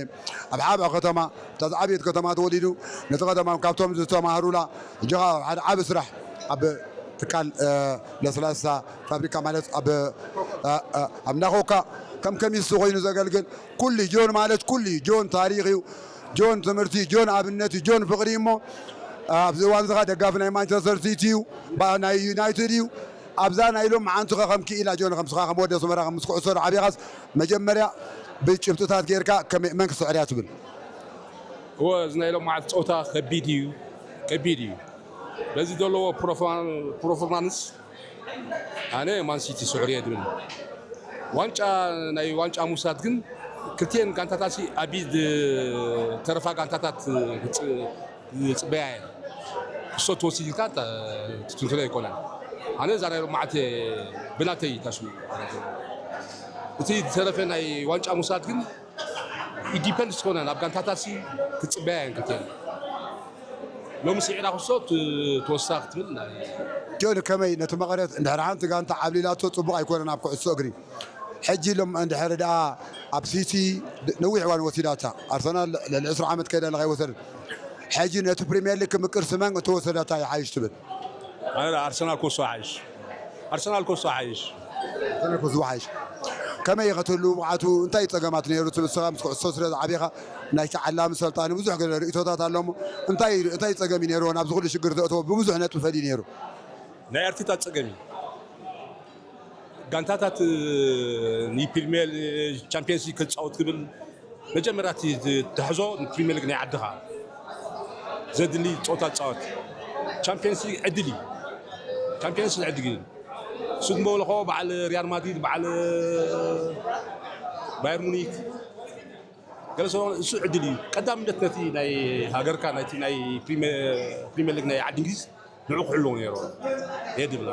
ኣብ ዓብኣ ከተማ፣ እታ ዝዓበየት ከተማ ተወሊዱ፣ ነቲ ከተማ ካብቶም ዝተማህሩላ፣ ሕጂ ኸኣ ኣብ ሓደ ዓቢ ስራሕ ኣብ ትካል፣ እ፣ ለስላሳ ፋብሪካ ማለት ኣብ፣ እ፣ እ፣ ኣብ እንዳ ኮካ ከም ከሚስት ኮይኑ ዘገልግል፣ ኩሉ ጆን ማለት ኩሉ እዩ። ጆን ታሪኽ እዩ። ጆን ትምህርቲ፣ ጆን ኣብነት እዩ፣ ጆን ፍቕሪ እዩ። እሞ ኣብዚ እዋን እዚ ኸኣ ደጋፊ ናይ ማንቸስተር ሲቲ እዩ፣ ባ-፣ ናይ ዩናይትድ እዩ። ኣብዛ ናይ ሎም መዓንቲ ኸ ከም ክኢላ ጆን፣ ከም ስኻ ከም ወዲ ኣስመራ፣ ከም ምስ ኩዕሶ ዶ ዓቢኻስ መጀመርያ ብጭብጥታት ጌርካ ከመይ፣ መን ክስዕር እያ ትብል? እወ፣ እዚ ናይ ሎም መዓልቲ ጸወታ ከቢድ እዩ፣ ከቢድ እዩ። በዚ ዘለዎ ፕሮፎ-፣ ፕሮፎርማንስ ኣነ ማን ሲቲ ስዑር እየ ዝብል። ዋንጫ፣ ናይ ዋንጫ ምውሳድ ግን ክልቲኤን ጋንታታት ሲ ኣብ ኢድ ተረፋ ጋንታታት ክጽ-፣ ክጽበያ እየን። እሶ ትወስድ ኢልካ ተ-፣ ትትንትኖ ኣይኮነን። ኣነ እዛ ናይ ሎማዓት ብናተይ ታስቡ። እቲ ዝተረፈ ናይ ዋንጫ ምውሳድ ግን ኢንዲፐንድ ዝኾነ ናብ ጋንታታት ሲ ክጽበያ እየን ክልቲኤን። ሎሚ ስዒራ ክሶ ት-፣ ተወሳኺ ክትብል ናይ ጆን ከመይ ነቲ መቐረት እንድሕር ሓንቲ ጋንታ ዓብሊላቶ ጽቡቕ ኣይኮነን ኣብ ኩዕሶ እግሪ። ሕጂ ሎም እንድሕር ደኣ ኣብ ሲቲ ነዊሕ እዋን ወሲዳታ፣ ኣርሰናል ልዕሊ ዕስራ ዓመት ከይዳ ኣለኻ ኣይወሰድን። ሕጂ ነቲ ፕሪምየር ሊግ ክምቅር ስመን እተወሰዳታ ይሓይሽ ትብል? ኣነ ኣርሰናል ኮሶ ሓይሽ ኣርሰናል ኮሶ ሓይሽ ኣርሰናል ኮሶ ሓይሽ። ከመይ ኢኻ ትህሉ ብቕዓቱ? እንታይ ጸገማት ነይሩ ትብል ንስኻ ምስ ኩዕሶ ስለ ዝዓቢኻ፣ ናይቲ ዓላሚ ሰልጣኒ ብዙሕ ገለ ርእይቶታት ኣሎ እሞ፣ እንታይ እንታይ ጸገም እዩ ነይርዎ ናብዚ ኩሉ ሽግር ዘእተዎ? ብብዙሕ ነጥቢ ፈልዩ ነይሩ። ናይ ኣርቴታ ጸገም እዩ። ጋንታታት ንፕሪምየር ቻምፒየንስ ሊግ ክጻወት ክብል መጀመርያ እቲ ትሕዞ ንፕሪምየር ሊግ ናይ ዓድኻ ዘድሊ ጸወታ ጻወት። ቻምፒየንስ ሊግ ዕድል እዩ። ቻምፒየንስ ሊግ ዕድል እዩ። እሱ ዝመበለኾ በዓል ሪያል ማድሪድ፣ በዓል ባየር ሙኒክ፣ ገለ ሰብ እሱ ዕድል እዩ። ቀዳምነት ነቲ ናይ ሃገርካ፣ ናይቲ ናይ ፕሪምየ-፣ ፕሪምየር ሊግ ናይ ዓዲ እንግሊዝ ንዑ ክሕልዎ ነይሩ። የድብላ።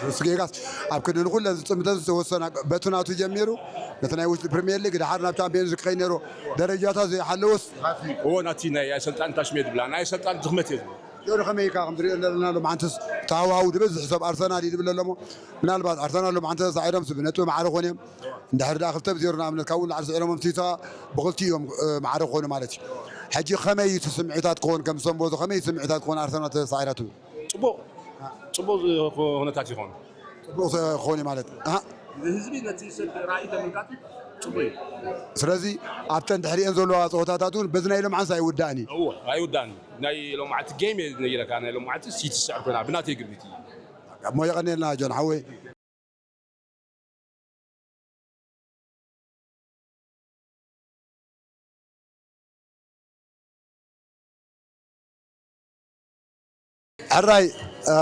ንሱ ጌጋስ ኣብ ክንዲ ንኹለን ዝጥምተን ዝተወሰና በቱ ናቱ ጀሚሩ ነቲ ናይ ውሽጢ ፕሪምየር ሊግ ድሓር ናብ ቻምፒየንስ ሊግ ክኸይድ ነይሩ። ደረጃታት ዘይሓለወስ እዎ ናቲ ናይ ኣሰልጣን ታሽም የድብላ። ናይ ኣሰልጣን ድኽመት እየ ዝብል። ጆን ከመይ ኢኻ ከም ዝሪኦ ዘለና ሎም ዓንተስ ተሃዋው ዝበዝሕ ሰብ ኣርሰናል እዩ ዝብል ኣሎ እሞ ምናልባት ኣርሰናል ሎም ዓንተ ሳዒሮም ስብ ነጥቢ ማዕረ ኮን እዮም። እንድሕር ደኣ ክልተ ብዜሮ ንኣብነት ካብኡ ንላዕሊ ስዒሮም ኣምሲሳ ብኽልቲኦም፣ እ፣ ማዕረ ክኾኑ ማለት እዩ። ሕጂ ከመይ እዩ እቲ ስምዒታት ክኾን ከም ሰንበዞ ከመይ እዩ ስምዒታት ክኾን ኣርሰናል ተሳዒራ ትብል? ጽቡቕ፣ ጽቡቕ ዝ-፣ ኩነታት ይኾን። ጽቡቕ ዝ-፣ ክኾን እዩ ማለት። ኣሃ። ንህዝቢ ነቲ ሰብ ራእይ ተመልካቲ ጽቡቕ እዩ። ስለዚ ኣብተን ድሕሪአን ዘለዋ ጸወታታት እውን በዚ ናይ ሎምዓንስ ኣይውዳእን እዩ። እወ፣ ኣይውዳእን እዩ። ናይ ሎምዓቲ ጌም እየ ነጊረካ፣ ናይ ሎምዓቲ ሲቲ ስዕር ኮይና ብናተይ ግምት እዩ። እሞ የቐንየልና ጆን ሓወይ። ሕራይ፣ እ፣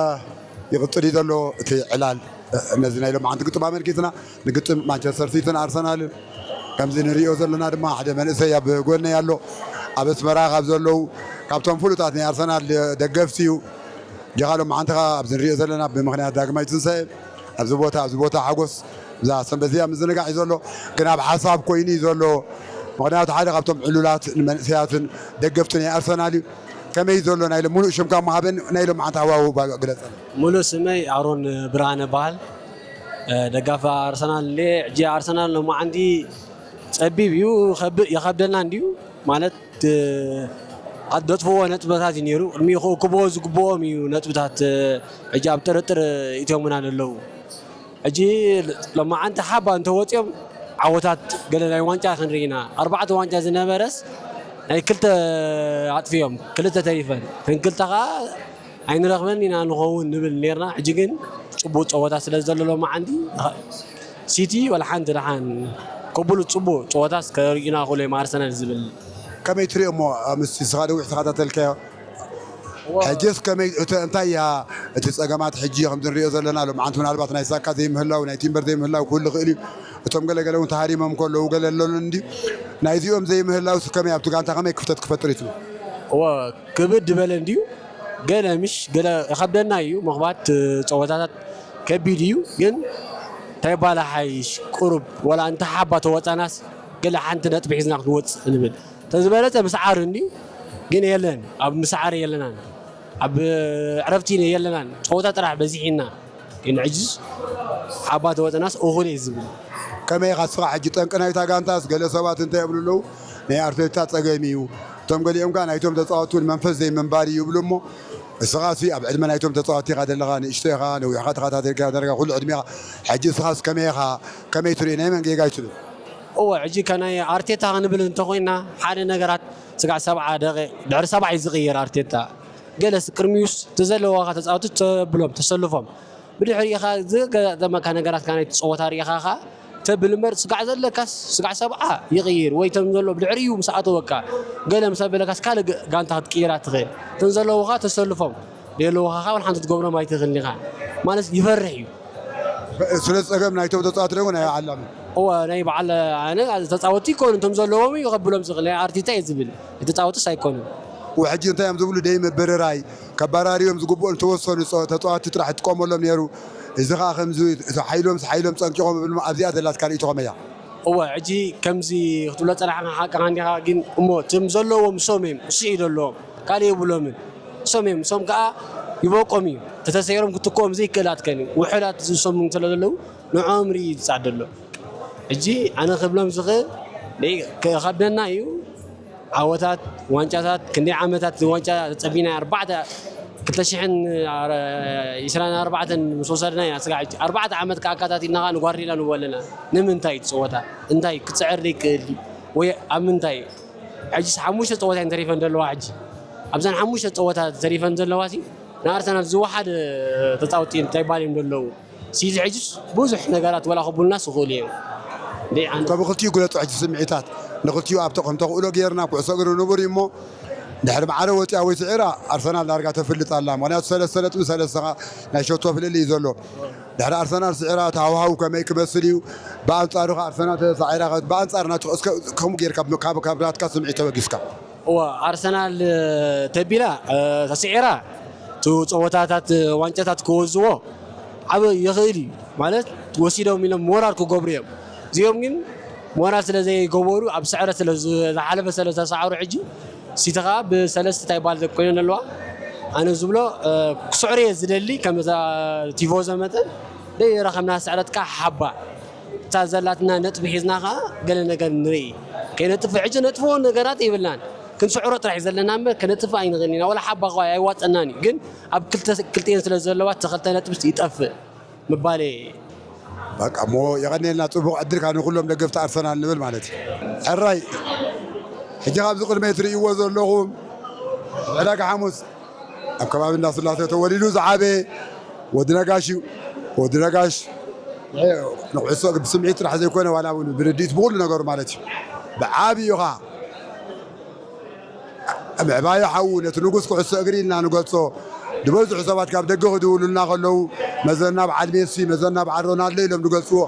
ይቕጽል እዩ ዘሎ እቲ ዕላል። እ፣ ነዚ ናይ ሎምዓንቲ ግጥም ኣመልኪትና ንግጥም ማንቸስተር ሲቲን ኣርሰናልን ከምዚ ንሪኦ ዘለና ድማ ሓደ መንእሰይ ኣብ ጎነይ ኣሎ። ኣብ ኣስመራ ካብ ዘለዉ ካብቶም ፍሉጣት ናይ ኣርሰናል ደገፍቲ እዩ። ጀኻ ሎምዓንቲ ኸኣ ኣብዚ ንሪኦ ዘለና ብምኽንያት ዳግማይ ትንሳኤ ኣብዚ ቦታ፣ ኣብዚ ቦታ ሓጎስ እዛ ሰንበት እዚኣ ምዝንጋዕ እዩ ዘሎ። ግን ኣብ ሓሳብ ኮይኑ እዩ ዘሎ። ምኽንያቱ ሓደ ካብቶም ዕሉላት ንመንእሰያትን ደገፍቲ ናይ ኣርሰናል እዩ። ከመይ ዘሎ ናይ ሎ-፣ ሙሉእ ሽምካ እሞ ሃበኒ፣ ናይ ሎምዓንቲ ሃዋህው ባ-፣ ግለጸልና። ሙሉእ ስመይ ኣሮን ብርሃነ እበሃል። እ፣ ደጋፊ ኣርሰናል እንድየ። ሕጂ ኣርሰናል ሎማዓንቲ ጸቢብ እዩ፣ ከብ-፣ ይኸብደና እንድዩ። ማለት፣ እ፣ ኣብ ዘጥፍዎ ነጥብታት እዩ ነይሩ። ቅድሚኡ ክእክብዎ ዝግብኦም እዩ ነጥብታት፣ እ፣ ሕጂ ኣብ ጥርጥር እትዮምና ዘለዉ። ሕጂ ሎማዓንቲ ሓባ እንተወፂኦም ዓወታት ገለ ናይ ዋንጫ ክንርኢ ኢና። ኣርባዕተ ዋንጫ ዝነበረስ ናይ ክልተ ኣጥፊኦም፣ ክልተ ተሪፈን። እተን ክልተ ኸዓ ኣይንረኽበን ኢና ንኸውን ንብል ኔርና። ሕጂ ግን ጽቡቕ ጸወታ ስለ ዘሎ ሎማዓንቲ ሲቲ ወላ ሓንቲ ደሓን ከብሉ ጽቡቕ ጸወታስ ከርእዩና ክእሉ እዮም ኣርሰናል ዝብል። ከመይ ትሪኦ እሞ ምስቲ ስኻ ነዊሕ ተኸታተልካዮ? ሕጅስ ከመይ፣ እቲ እንታይ እያ እቲ ጸገማት? ሕጂ ከምዚ ንሪኦ ዘለና ሎምዓንቲ ምናልባት ናይ ሳካ ዘይምህላው፣ ናይ ቲምበር ዘይምህላው ክህሉ ይኽእል እዩ። እቶም ገለ ገለ እውን ተሃሪሞም ከለዉ ገለ ኣለሉ እንድዩ። ናይዚኦም ዘይምህላውስ ከመይ ኣብቲ ጋንታ ከመይ ክፍተት ክፈጥር እዩ ትብል? እወ፣ ክብድ ዝበለ እንድዩ። ገለ ምሽ ገለ ይኸብደና እዩ። ምኽባድ ጸወታታት ከቢድ እዩ። ግን እንታይ ባላ ሓይሽ ቁሩብ ወላ እንተ ሓባ ተወጻናስ ገለ ሓንቲ ነጥቢ ሒዝና ክንወጽእ ንብል። ተዝበለጸ ምስዓር እንድዩ፣ ግን የለን። ኣብ ምስዓር የለናን። ኣብ ዕረፍቲ የለናን። ጸወታ ጥራሕ በዚሒና። ግን ሕጅስ ሓባ ተወጸናስ እኹል እየ ዝብል። ከመይ ኢኻ እስኻ ሕጂ ጠንቂ ናይታ ጋንታስ? ገለ ሰባት እንታይ ይብሉ ኣለዉ፣ ናይ ኣርቴታ ጸገም እዩ። እቶም ገሊኦም ከኣ ናይቶም ተጻወትቲ እውን መንፈስ ዘይምንባር እዩ ይብሉ እሞ፣ እስኻሲ ኣብ ዕድመ ናይቶም ተጻወትቲ ኢኻ ዘለኻ፣ ንእሽቶ ኢኻ፣ ነዊሕካ ተኸታተልካ ዳርጋ ኩሉ ዕድሜኻ። ሕጂ እስኻስ ከመይ ኢኻ፣ ከመይ ትርኢ፣ ናይ መን ጌጋ እዩ ትብል? እወ፣ ሕጂ ከናይ ኣርቴታ ክንብል እንተኾይና፣ ሓደ ነገራት ስጋዕ ሰብዓ ደቂ-፣ ድሕሪ ሰብዓ እዩ ዝቕየር ኣርቴታ። ገለስ ቅድሚኡስ ተዘለዋኻ ተጻወቱ ተብሎም፣ ተሰልፎም። ብድሕሪኻ ዝገጠመካ ነገራት ካናይ ጸወታ ርኢኻ ኸኣ ተብል እምበር፣ ስጋዕ ዘለካስ ስጋዕ ሰብዓ ይቕይር ወይ ተም ዘሎ ብድሕሪኡ ምስ ኣተወካ፣ ገለ ምስ ኣበለካስ ካልእ ግ-፣ ጋንታ ክትቅይራ ትኽእል። እተን ዘለውኻ ተሰልፎም፣ ደየለውኻ ኸኣ ሓንቲ ትገብሮም ኣይትኽእልን ኢኻ። ማለት ይፈርሕ እዩ። ስለ ጸገም ናይቶም ተጻወቲ ደሞ ናይ ዓላሚ። እወ፣ ናይ በዓል ኣነ ተጻወቲ ይኮኑ፣ እቶም ዘለዎም እዩ ከብሎም ዝኽእል፣ ናይ ኣርቴታ እየ ዝብል፣ ተጻወትስ ኣይኮኑን። ወሕጂ እንታይ እዮም ዝብሉ? ደይ ምብርራይ፣ ከባራርዮም ዝግብኦም ዝተወሰኑ ጸ-፣ ተጻወቲ ጥራሕ ይጥቀመሎም ነይሩ። እዚ ኸኣ ከምዚ ሓይሎም፣ ሓይሎም ጸንቂቖም ይብሉ። ኣብዚኣ ዘላትካ ርእይቶ ከመይ እያ? እወ፣ ሕጂ ከምዚ ክትብሎ ጸናሕካ ሓቅኻ እንዲኻ፣ ግን እሞ እቶም ዘለዎም እሶም እዮም፣ እሱ እዩ ዘለዎም፣ ካልእ የብሎምን። እሶም እዮም፣ እሶም ከኣ ይበቆም እዩ። ተተሰይሮም ክትኮም ዘይክእል ኣትከን እዩ። ውሑዳት ዝሰሙ ስለ ዘለዉ ንዕኦም ርኢ ዝጻድ ዘሎ። ሕጂ ኣነ ክብሎም ዝኽእል ደይ-፣ ከኸብደና እዩ። ዓወታት፣ ዋንጫታት፣ ክንደይ ዓመታት ዋንጫ ተጸቢና፣ ኣርባዕተ፣ ክልተ ሽሕን ዒስራን ኣርባዕተን ምስ ወሰድና ኢና ስጋዕ ሕጂ ኣርባዕተ ዓመት ከኣ ኣካታቲልና ከኣ ንጓርዲላ ንብሎ ኣለና። ንምንታይ እቲ ጸወታ? እንታይ ክጽዕር ዘይክእል ድዩ? ወይ ኣብ ምንታይ? ሕጂስ ሓሙሽተ ጸወታ እየን ተሪፈን ዘለዋ። ሕጂ ኣብዘን ሓሙሽተ ጸወታ ተሪፈን ዘለዋ ሲ ንኣርሰናል ዝወሓደ ተጻወትቲ እንታይ ባል እዮም ዘለዉ? ሲቲ ሕጅስ ብዙሕ ነገራት ወላ ክብሉናስ ይኽእሉ እዮም። ደይ ኣን- ካብ ክልቲኡ ግለጹ ሕጂ ስምዒታት ንክልቲኡ ኣብቲ ከም ተኽእሎ ጌርና ኩዕሶ እግሪ ንቡር እዩ እሞ ድሕሪ ማዕረ ወፂኣ ወይ ስዒራ ኣርሰናል ዳርጋ ተፍልጥ ኣላ። ምክንያቱ ሰለስተ ነጥቢ ሰለስተ ናይ ሸቶ ፍልልይ እዩ ዘሎ። ድሕሪ ኣርሰናል ስዒራ እቲ ሃውሃው ከመይ ክመስል እዩ? ብኣንጻሩ ከ ኣርሰናል ተሳዒራ ከ-፣ ብኣንጻር ናቱ እስከ ከምኡ ጌርካ ካብ፣ ካብ ናትካ ስምዒት ተበጊስካ? እዋ ኣርሰናል ተቢላ ተስዒራ እቲ ፀወታታት ዋንጫታት ክወዝዎ ዓብ ይኽእል እዩ ማለት ወሲዶም ኢሎም ሞራል ክገብሩ እዮም። እዚኦም ግን ሞራል ስለ ዘይገበሩ ኣብ ስዕረት ስለ ዝ-፣ ዝሓለፈ ስለ ዝተሳዕሩ ሕጂ ሲቲ ከዓ ብሰለስተ እንታይ ባል ኮይነን ኣለዋ። ኣነ ዝብሎ ክስዕሩ እየ ዝደሊ ከምዛ ቲፎዞ መጠን ደይረኸብና ስዕረት ከዓ ሓባ እታ ዘላትና ነጥቢ ሒዝና ከዓ ገለ ነገር ንርኢ። ከይነጥፍ ሕጂ ነጥፍዎ ነገራት የብልናን። ክንስዕሮ ጥራሕ እዩ ዘለና እምበር ከነጥፍ ኣይንኽእልን ኢና። ወላ ሓባ ኸዓ ኣይዋፀናን እዩ። ግን ኣብ ክልተ ክልቲኤን ስለ ዘለዋ ተኸልተ ነጥቢ ይጠፍእ ምባል እየ። በቃ እሞ የቐንየልና፣ ጽቡቕ ዕድል ካብ ንኩሎም ደገፍቲ ኣርሰናል ንብል ማለት እዩ። ሕራይ ሕጂ ካብዚ ቅድመይ ትርእይዎ ዘለኹም ዕዳጋ ሓሙስ ኣብ ከባቢ እንዳስላሴ ተወሊዱ ዝዓበየ ወዲ ነጋሽ እዩ። ወዲ ነጋሽ ንኩዕሶ ብስምዒት ጥራሕ ዘይኮነ ዋላ እውን ብርድኢት ብኩሉ ነገሩ ማለት እዩ። ብዓብዩ ኸዓ ምዕባዩ ሓዉ ነቲ ንጉስ ኩዕሶ እግሪ ኢልና ንገልጾ ዝበዝሑ ሰባት ካብ ደገ ክድውሉልና ከለዉ መዘና በዓል ሜሲ፣ መዘና በዓል ሮናልዶ ኢሎም ዝገልጽዎ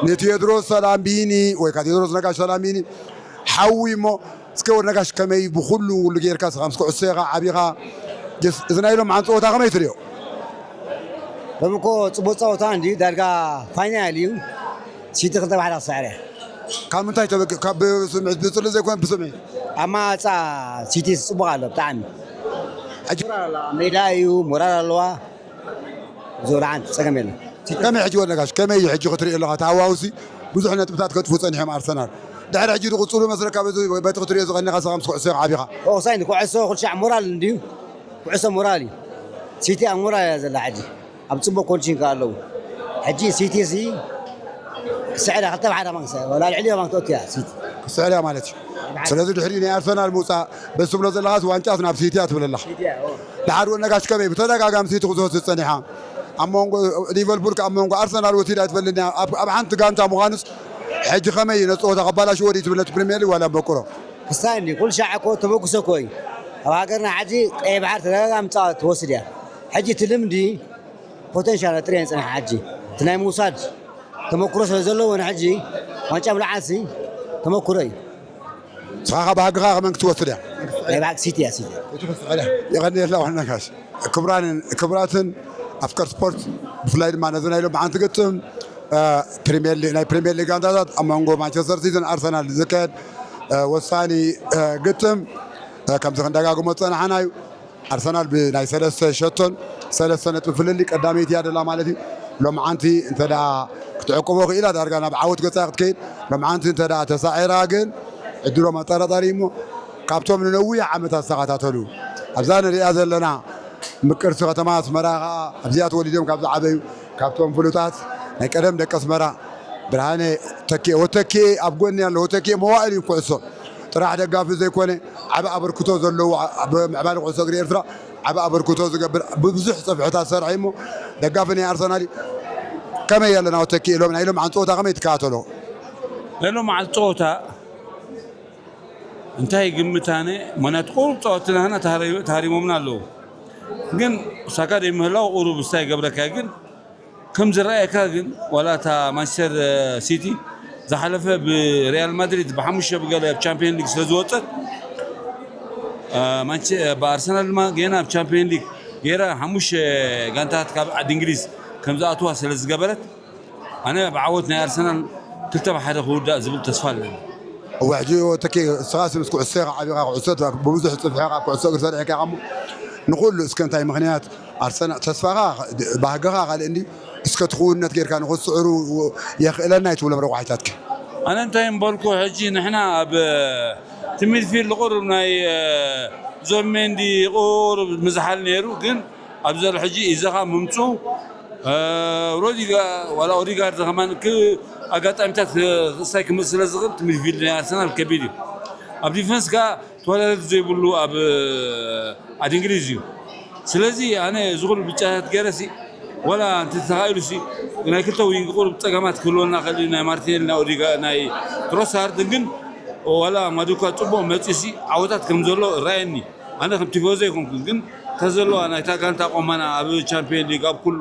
ንቴድሮስ ሰላምቢኒ ወይ ከዓ ቴድሮስ ነጋሽ ሰላምቢኒ ሓዊ እሞ እስከ ወድ ነጋሽ ከመይ ብኩሉ ውሉ ጌርካ ስኻ ምስ ኩዕሶ ኢኻ ዓቢኻ ጀስ-፣ እዚ ናይ ሎም ዓን ፀወታ ከመይ ትሪኦ? ሎም እኮ ፅቡቅ ፀወታ እንዲ ዳርጋ ፋይናል እዩ። ሲቲ ክልተ ባሕዳ ክሳዕረ ካብ ምንታይ ተበግ-፣ ካብ ብስምዒት ብፅሊ ዘይኮነ ብስምዒት ኣማፃ ሲቲ ፅቡቅ ኣሎ ብጣዕሚ። ሕጂ ሞራል ኣለዋ፣ ሜዳ እዩ ሞራል ኣለዋ። ዞላ ዓን ፀገም የለን። ከመይ ሕጂ ወድ ነጋሽ ከመይ እዩ ሕጂ ክትሪኦ ኣለኻ ተሃዋውሲ ብዙሕ ነጥብታት ከጥፉ ፀኒሖም ኣርሰናል ድሕሪ ሕጂ ዝቕፅሉ መስለካ በዚ በቲ ክትሪኦ ዝቐኒኻ ስኻ ምስ ኩዕሶ ኢኻ ዓቢኻ። ኦፍሳይድ ኩዕሶ ኩሉ ሻዕ ሞራል እንድዩ። ኩዕሶ ሞራል እዩ። ሲቲ ኣብ ሞራል እያ ዘላ ሕጂ። ኣብ ጽቡቕ ኮንዲሽን ከኣ ኣለዉ። ሕጂ ሲቲ ሲ ክስዕራ ክልተ ብሓደ ማንክሰ ወላ ልዕሊ ማንክሰ እያ ሲቲ። ክስዕር እያ ማለት እዩ። ስለዚ ድሕሪ ናይ ኣርሰናል ምውጻእ በዚ ትብሎ ዘለኻስ ዋንጫስ ናብ ሲቲ እያ ትብል ኣለኻ። ሲቲ እያ፣ ኦ። ድሓር እውን ነጋሽ ከመይ ብተደጋጋሚ ሲቲ ክትወስድ ጸኒሓ ኣብ መንጎ ሊቨርፑል ኣብ መንጎ ኣርሰናል ወሲዳ ኣይትፈልጥን እያ። ኣብ፣ ኣብ ሓንቲ ጋንታ ምዃኑስ ሕጂ ከመይ እዩ ነቲ ጸወታ ከባላሽዎ ድዩ ትብል ነቲ ፕሪምየር ሊግ ዋላ በቁሮ? ክስታይ እንዲ ኩሉ ሻዕ እኮ ተበግሶ እኮ እዩ። ኣብ ሃገርና ሕጂ ቀይ ባሕር ተደጋጋሚ ጻወት ትወስድ እያ። ሕጂ እቲ ልምዲ ፖተንሻል ጥርየን ጽንሕ ሕጂ እቲ ናይ ምውሳድ ተመክሮ ስለ ዘለዎ ንሕጂ ዋንጫ ምልዓልሲ ተመክሮ እዩ። ንስኻ ካብ ባህግኻ ከመን ክትወስድ እያ? ናይ ባሕቂ ሲቲ እያ፣ ሲቲ። እቲ ክትስዕር እያ። የቐንየልና ዋና ጋሽ። ክቡራንን ክቡራትን ኣፍቀር ስፖርት፣ ብፍላይ ድማ ነዚ ናይ ሎምዓንቲ ግጥም፣ እ፣ ፕሪምየር ሊግ፣ ናይ ፕሪምየር ሊግ ጋንታታት ኣብ መንጎ ማንቸስተር ሲቲን ኣርሰናል ዝካየድ፣ እ፣ ወሳኒ፣ እ፣ ግጥም፣ እ፣ ከምዚ ክንደጋግሞ ዝጸናሕና እዩ። ኣርሰናል ብናይ ሰለስተ ሸቶን ሰለስተ ነጥቢ ፍልልይ ቀዳመይቲ እያ ደላ ማለት እዩ። ሎምዓንቲ እንተ ደኣ ክትዕቅቦ ክኢላ ዳርጋ ናብ ዓወት ገጻ ክትከይድ፣ ሎምዓንቲ እንተ ደኣ ተሳዒራ ግን ዕድሎም ኣጠራጣሪ እዩ እሞ ካብቶም ንነዊሕ ዓመታት ዝተኸታተሉ ኣብዛ ንሪኣ ዘለና ምቅርቲ ከተማ ኣስመራ ከኣ ኣብዚኣ ተወሊዶም ካብ ዝዓበዩ ካብቶም ፍሉጣት ናይ ቀደም ደቂ ኣስመራ ብርሃነ ተኪኤ፣ ወተኪኤ ኣብ ጎኒ ኣሎ። ወተኪኤ መዋእል እዩ ኩዕሶ ጥራሕ ደጋፊ ዘይኮነ ዓቢ ኣበርክቶ ዘለዎ ኣብ ምዕባለ ኩዕሶ እግሪ ኤርትራ ዓቢ ኣበርክቶ ዝገብር ብብዙሕ ጽፍሕታት ዝሰርሐ እዩ እሞ ደጋፊ ናይ ኣርሰናል እዩ። ከመይ ኣለና ወተኪኤ ሎም ናይ ሎምዓንቲ ጸወታ ከመይ ትከታተሎ? ናይ ሎምዓንቲ ጸወታ እንታይ ግምት ኣነ ምኽንያቱ ቁሩብ ጸወትና ሃና ተሃሪ-፣ ተሃሪሞምና ኣለዉ። ግን ሳካ ደይ ምህላው ቁሩብ ስታይ ገብረካ ግን ከም ዝረኣየካ ግን ዋላ እታ ማንቸስተር ሲቲ ዝሓለፈ ብሪያል ማድሪድ ብሓሙሽተ ብገለ ኣብ ቻምፒዮን ሊግ ስለ ዝወጸት እ፣ ማንቸ-፣ ብኣርሰናል ድማ ጌና ኣብ ቻምፒዮን ሊግ ገይራ ሓሙሽተ ጋንታት ካብ ዓዲ እንግሊዝ ከም ዝኣትዋ ስለ ዝገበረት ኣነ ብዓወት ናይ ኣርሰናል ክልተ ብሓደ ክውዳእ ዝብል ተስፋ ኣለኒ። እወ፣ ሕጂ ተኪ፣ ንስኻስ ምስ ኩዕሶ ኢኻ ዓቢኻ፣ ኩዕሶ ብብዙሕ ጽፍሒ ካብ ኩዕሶ እግሪ ሰሪሕካ ኢኻ እሞ፣ ንኹሉ እስከ እንታይ ምኽንያት ኣርሰና ተስፋኻ ባህግኻ ካልእ እንዲ እስከ ትኽውንነት ጌርካ ንኽትስዕሩ የኽእለና እዩ ትብሎም ረቋሒታትኪ? ኣነ እንታይ እምበልኩ፣ ሕጂ ንሕና ኣብ እቲ ሚድፊልድ ቁሩብ ናይ ዞሜንዲ ቁሩብ ምዝሓል ነይሩ፣ ግን ኣብዚ ዘሎ ሕጂ ኢዘኻ ምምፁ ሮዲጋ ዋላ ኦዲጋርድ ከማን ኣጋጣሚታት ክሳይ ክምእ ስለ ዝኽእል እቲ ሚድፊልድ ናይ ኣርሰናል ከቢድ እዩ። ኣብ ዲፈንስ ከዓ ተወዳደርቲ ዘይብሉ ኣብ ዓዲ እንግሊዝ እዩ። ስለዚ ኣነ እዚ ኩሉ ብጫታት ገይረሲ ዋላ እንተ ተኻኢሉሲ ናይ ክልተ ዊንግ ቁሩብ ፀገማት ክህልወና ክእል እዩ። ናይ ማርቲኔሊ ናይ ኦዲጋ ናይ ትሮሳርድ ግን ዋላ ማዱካ ፅቡቅ መፂሲ ዓወታት ከም ዘሎ እረኣየኒ። ኣነ ከም ቲፎዞ ኣይኮንኩን፣ ግን እታ ዘለዋ ናይታ ጋንታ ቆመና ኣብ ቻምፒዮን ሊግ ኣብ ኩሉ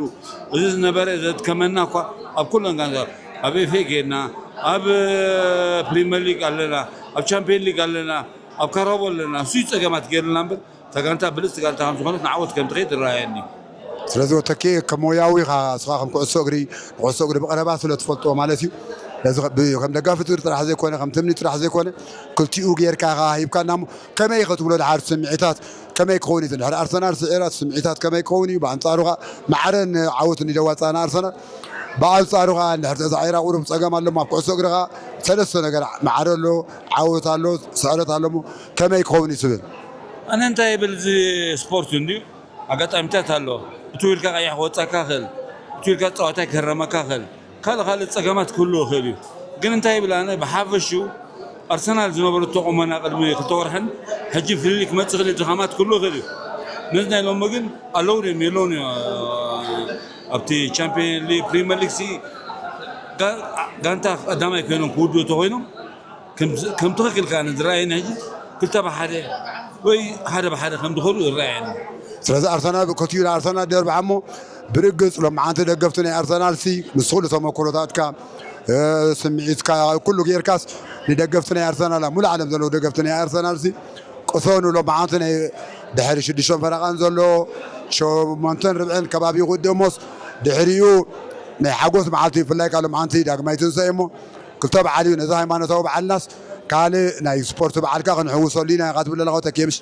እዚ ዝነበረ ዘድከመና እኳ ኣብ ኩለን ጋንታ ኣብ ኤፍኤ ጌርና ኣብ ፕሪመር ሊግ ኣለና ኣብ ቻምፒዮን ሊግ ኣለና ኣብ ካራቦ ኣለና እሱ ጸገማት ጌርልና እምበር እታ ጋንታ ብልጽቲ ጋንታ ከም ዝኾነት ንዓወት ከም ትኸይድ ይረኣየኒ። ስለዚ ወተኬ ከም ሞያዊ ኢኻ እስኻ ከም ኩዕሶ እግሪ ንኩዕሶ እግሪ ብቐረባ ስለ ትፈልጦ ማለት እዩ። ነዚ ከ- ብ- ከም ደጋፊ ትግሪ ጥራሕ ዘይኮነ ከም ትምኒ ጥራሕ ዘይኮነ ክልቲኡ ጌርካ ኢኻ ሂብካና እሞ ከመይ ኢኸ ትብሎ ድሓር ስምዒታት ከመይ ክኸውን እዩ ድሕሪ ኣርሰናል ስዒራት ስምዒታት ከመይ ክኸውን እዩ ብኣንጻሩ ኸ ማዕረ ንዓወት እንዲደዋፃና ኣርሰናል ብኣንጻሩ ኸ እንድሕር ተሳዒራ ቁሩብ ፀገም ኣለሞ ኣብ ኩዕሶ እግሪ ኸ ሰለስተ ነገር ማዕረ ኣሎ ዓወት ኣሎ ስዕረት ኣለሞ ከመይ ክኸውን እዩ ትብል ኣነ እንታይ ይብል እዚ ስፖርት እንድዩ ኣጋጣሚታት ኣሎ። እቲ ኢልካ ቀይሕ ክወጻካ ይኽእል፣ እቲ ኢልካ ጸዋታይ ክህረመካ ይኽእል፣ ካልእ ካልእ ጸገማት ክህልዎ ይኽእል እዩ። ግን እንታይ ይብል ኣነ ብሓፈሽኡ ኣርሰናል ዝነበረቶ ቁመና ቅድሚ ክልተ ወርሕን ሕጂ ፍልልይ ክመጽእ ይኽእል እዩ፣ ድኻማት ክህልዎ ይኽእል እዩ። ነዚ ናይ ሎሚ ግን ኣለዉ ድዮም የለውን እዮም ኣብቲ ቻምፒዮን ሊግ ፕሪመር ሊግ ሲ ጋንታ ቀዳማይ ኮይኖም ክውድኡ ተኮይኖም ከም ትኽክል ከኣ ዝረኣየኒ ሕጂ ክልተ ብሓደ ወይ ሓደ ብሓደ ከም ዝኸዱ ይረኣየኒ። ስለዚ ኣርሰናል ከትዩ ንኣርሰናል ደርብሓ እሞ ብርግፅ ሎማዓንቲ ደገፍቲ ናይ ኣርሰናል ሲ ምስ ኩሉ ተመክሮታትካ ስምዒትካ ኩሉ ጌርካስ ንደገፍቲ ናይ ኣርሰናል ኣብ ሙሉእ ዓለም ዘለዉ ደገፍቲ ናይ ኣርሰናል ሲ ቅሰኑ ሎማዓንቲ ናይ ድሕሪ ሽዱሽተን ፈረቓን ዘሎ ሸሞንተን ርብዕን ከባቢ ይኹ ደሞስ ድሕሪኡ ናይ ሓጎስ መዓልቲ ብፍላይ ከዓ ሎማዓንቲ ዳግማይ ትንሳኤ እሞ ክልተ በዓል እዩ ነዚ ሃይማኖታዊ በዓልናስ ካልእ ናይ ስፖርት በዓል ከዓ ክንሕውሰሉ ኢና ኢኻ ትብል ኣለኻ ተኬምሽ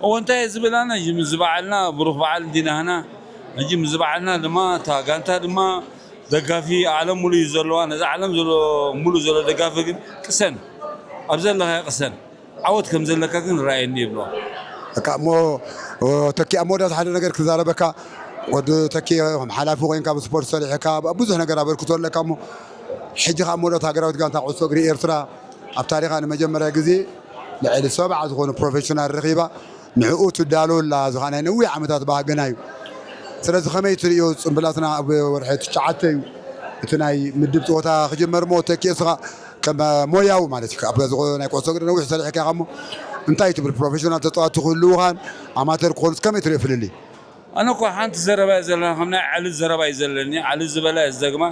እዎ እንታይ እየ ዝብል ኣነ ምስ በዓልና ብሩኽ በዓል እንዲናህና ሕጂ ምስ በዓልና ድማ እታ ጋንታ ድማ ደጋፊ ዓለም ሙሉ እዩ ዘለዋ ነዚ ዓለም ዘሎ ሙሉ ዘሎ ደጋፊ ግን ቅሰን ኣብ ዘለኻዮ ቅሰን ዓወት ከም ዘለካ ግን ርኣየኒ ይብሎ በቃ እሞ ተኪ ኣብ መወዳእታ ሓደ ነገር ክዛረበካ ወዲ ተኪ ከም ሓላፊ ኮይንካ ብስፖርት ሰሪሕካ ብዙሕ ነገር ኣበርክቶ ኣለካ እሞ ሕጂ ከዓ መወዳእታ ሃገራዊት ጋንታ ኩዕሶ እግሪ ኤርትራ ኣብ ታሪኻ ንመጀመርያ ግዜ ልዕሊ ሰብዓ ዝኾኑ ፕሮፌሽናል ረኺባ ንዕኡ ትዳሎ ኣላ ዝኾነ ናይ ነዊሕ ዓመታት ባህግና እዩ ስለዚ ከመይ ትርእዮ ፅምብላትና ኣብ ወርሒ ትሽዓተ እዩ እቲ ናይ ምድብ ፀወታ ክጅመር ሞ ተኪ እስኻ ከም ሞያዊ ማለት እዩ ኣብ ዝኾነ ናይ ኩዕሶ እግሪ ነዊሕ ሰሪሕካ ኢኻ እሞ እንታይ ትብል ፕሮፌሽናል ተፃዋቲ ክህልውኻን ኣማተር ክኾኑስ ከመይ ትርእዮ ፍልልይ ኣነ እኮ ሓንቲ ዘረባ እየ ዘለና ከም ናይ ዓሊ ዘረባ እዩ ዘለኒ ዓሊ ዝበላ እየ ዝደግማ